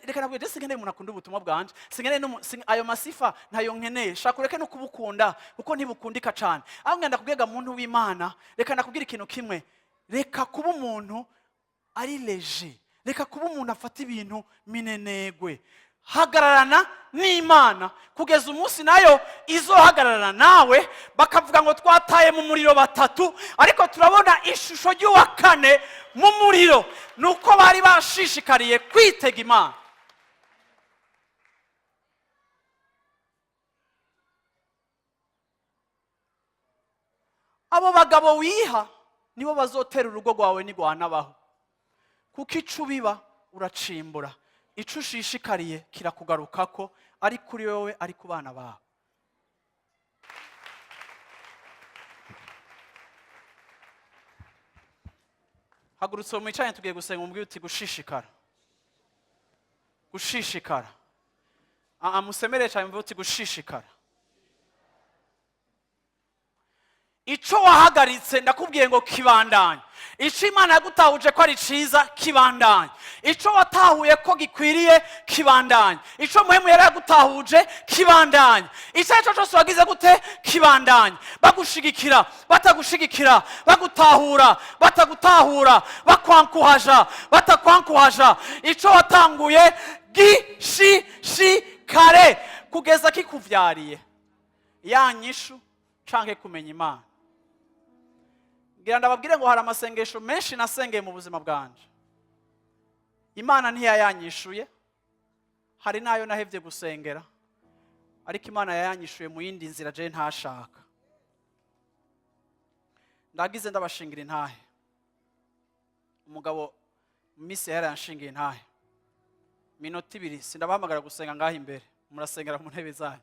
Reka nabwo je sinkeneye umuntu akunda ubutumwa bwanje. Sinkeneye ayo masifa ntayo nkeneye. Shaka ureke no kubukunda, kuko ntibukundika cane. Aho ngenda kubwega muntu w'Imana, reka ndakubwira ikintu kimwe: reka kuba umuntu ari léger, reka kuba umuntu afata ibintu minenegwe. Hagararana n'Imana kugeza umunsi nayo izohagararana nawe, bakavuga ngo twataye mu muriro batatu, ariko turabona ishusho ry'uwa kane mu muriro. Ni uko bari bashishikariye kwitega Imana. Abo bagabo wiha nibo bazotera urugo rwawe nigwanabaho, kuko ico ubiba uracimbura. Ico ushishikariye kirakugarukako, ari kuri wowe, ari ku bana bawe. Hagurutse mwicanye, tugiye gusenga. Umubwire uti: "Gushishikara, gushishikara." Musemerere cyane, mubwire uti: "Gushishikara." Ico wahagaritse, ndakubwiye ngo kibandanye. Ico Imana yagutahuje ko ari ciza, kibandanye. Ico watahuye ko gikwiriye, kibandanye. Ico Muhemu yari yagutahuje, kibandanye. Ico ari cyo cyose wagize gute, kibandanye. Bagushigikira, batagushigikira, bagutahura, batagutahura, bakwankuhaja, batakwankuhaja, ico watanguye gishishikare kugeza kikuvyariye ya nyishu canke kumenya Imana. Ngira ndababwire ngo hari amasengesho menshi nasengeye mu buzima bwanje, Imana ntiyayanyishuye. Hari n'ayo nahevye gusengera, ariko Imana yayanyishuye mu yindi nzira je ntashaka. Ndagize ndabashingira intahe. Umugabo mu minsi yahera yanshingiye intahe. Minota 2, sindabahamagara gusenga ngaho imbere, murasengera mu ntebe zanyu.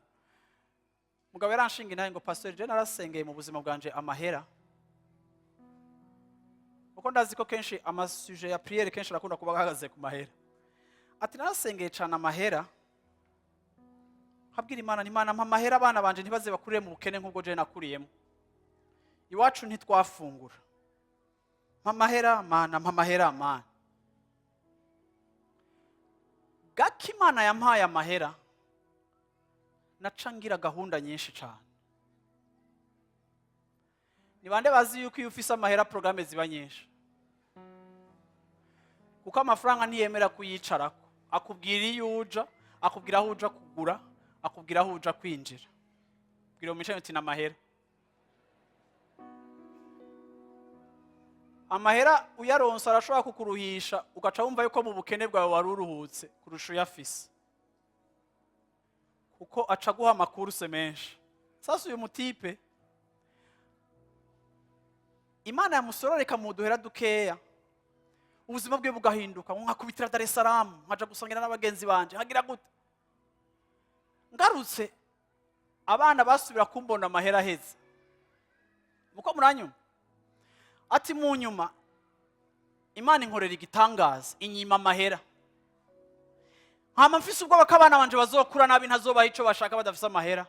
Mugabo yaranshinga intahe ngo: "Pastor, je narasengeye mu buzima bwanje amahera," kuko ndazi ko kenshi ama sujets ya prière kenshi arakunda kuba ahagaze ku mahera. Ati: "Narasengeye cyane amahera, nkabwira Imana nti: 'Imana, mpa amahera, abana banje ntibaze bakurire mu bukene nk'ubwo je nakuriyemo. Iwacu ntitwafungura. Mpa amahera, Mana, mpa amahera, Mana.' Gake Imana yampaye amahera, naca ngira gahunda nyinshi cyane." Ni bande bazi yuko iyo ufise amahera porogaramu ziba nyinshi? Kuko amafaranga ntiyemera kuyicarako. Akubwira iyo uja, akubwira aho uja kugura, akubwira aho uja kwinjira. Bwira uwo uti: "N'amahera." Amahera uyaronsa arashobora kukuruhisha, ugaca wumva yuko mu bukene bwawe wari uruhutse kurusha uyafise, kuko aca aguha ama courses menshi. Sasa uyu mutipe, Imana yamusororeka mu duhera dukeya, ubuzima bwe bugahinduka, ngo nkakubitira Dar es Salaam, nkaja gusangira n'abagenzi banje, nkagira gute. Ngarutse, abana basubira kumbona amahera aheze. Muko muranyuma. Ati: "Mu nyuma Imana inkorera igitangaza, inyima amahera, nkama mfise ubwoba ko abana banje bazokura nabi, ntazobaha ico bashaka badafise amahera.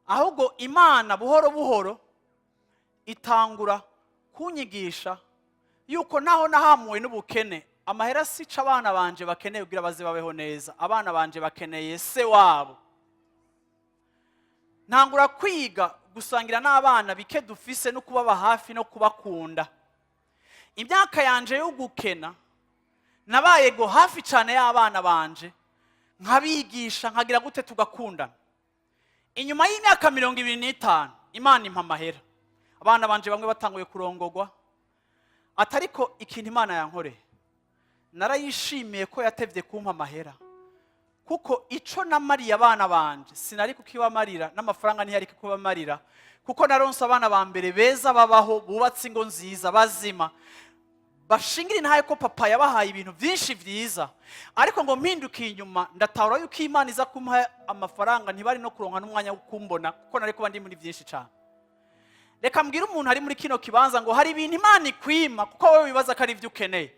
Ahubwo Imana buhoro buhoro itangura kunyigisha yuko naho nahamuwe n'ubukene, amahera sica abana banje bakeneye kugira baze babeho neza. Abana banje bakeneye se wabo. Ntangura kwiga gusangira n'abana bike dufise, no kubaba hafi no kubakunda. Imyaka yanje yo gukena nabaye go hafi cyane y'abana banje, nkabigisha, nkagira gute, tugakundana. Inyuma y'imyaka 25 Imana impa amahera, abana banje bamwe batanguye kurongogwa." Atariko ikintu Imana yankoreye, narayishimiye ko yatevye kumpa amahera, kuko ico namariye abana banje sinari kukibamarira n'amafaranga, ntiyari kukibamarira, kuko naronse abana ba mbere beza, babaho, bubatse ingo nziza, bazima. Bashingira intahe ko papa yabahaye ibintu byinshi byiza, ariko ngo mpindukiye inyuma ndatahura yuko Imana iza kumuha amafaranga, ntibari no kuronka n'umwanya wo kumbona, kuko nari kuba ndi muri byinshi cyane. Reka mbwire umuntu ari muri kino kibanza ngo hari ibintu Imana ikwima kuko wowe wibaza ko ari ibyo ukeneye,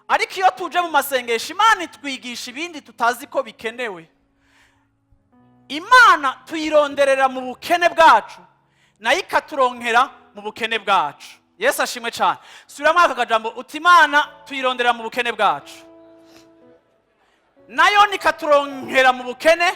ariko iyo tuje mu masengesho, Imana itwigisha ibindi tutazi ko bikenewe. Imana tuyironderera mu bukene bwacu, nayo ikaturonkera mu bukene bwacu. Yesu ashimwe cyane. Subiramo aka kajambo uti: "Imana tuyironderera mu bukene bwacu, nayo nikaturonkera mu bukene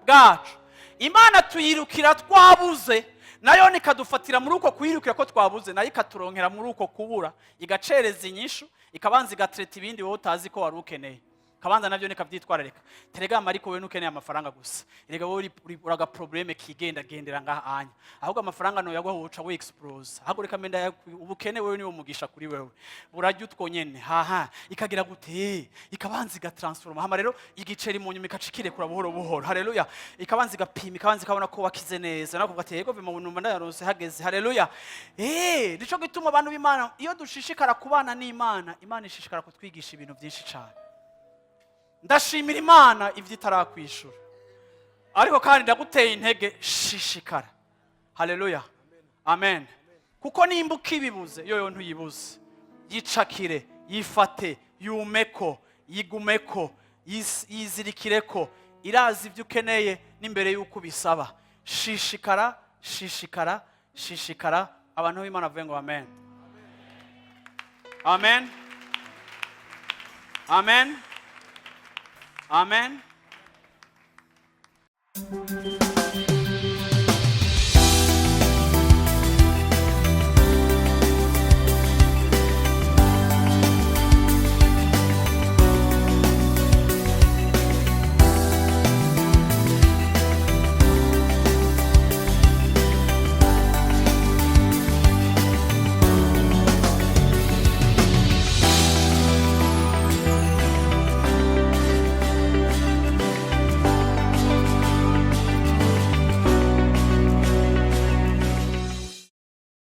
bwacu." Imana tuyirukira twabuze, nayo nikadufatira muri uko kuyirukira ko twabuze, nayo ikaturonkera muri uko kubura, igacereza inyishu, ikabanza igatereta ibindi wowe utazi ko wari ukeneye, kabanza nabyo nikabyitwararika. Terega ariko wowe ntukeneye amafaranga gusa. Erega wowe uraga problème kigenda gendera ngaha anya. Ahubwo amafaranga noyaguha woca we explose. Ahubwo reka menda ubukene, wewe niwo mugisha kuri wewe, burajya utwo nyene haha. Ikagira gute? Ikabanza igatransforma, hama rero igiceri mu nyuma ikacikirekura buhoro buhoro. Haleluya! Ikabanza igapima, ikabanza ikabona ko wakize neza, nakuvuga ati: "Yego, vima numva ndayaronse hageze." Haleluya! Nico gituma abantu b'Imana, iyo dushishikara kubana n'Imana, Imana ishishikara kutwigisha ibintu byinshi cyane. Ndashimira Imana ibyo itarakwishura, ariko kandi ndaguteye intege: shishikara. Haleluya, amen. Kuko nimba ukibibuze, yoyo ntuyibuze. Yicakire, yifate, yumeko, yigumeko, yizirikireko. Irazi ibyo ukeneye n'imbere y'uko ubisaba. Shishikara, shishikara, shishikara. Abantu b'Imana bavuge ngo amen, amen, amen, amen.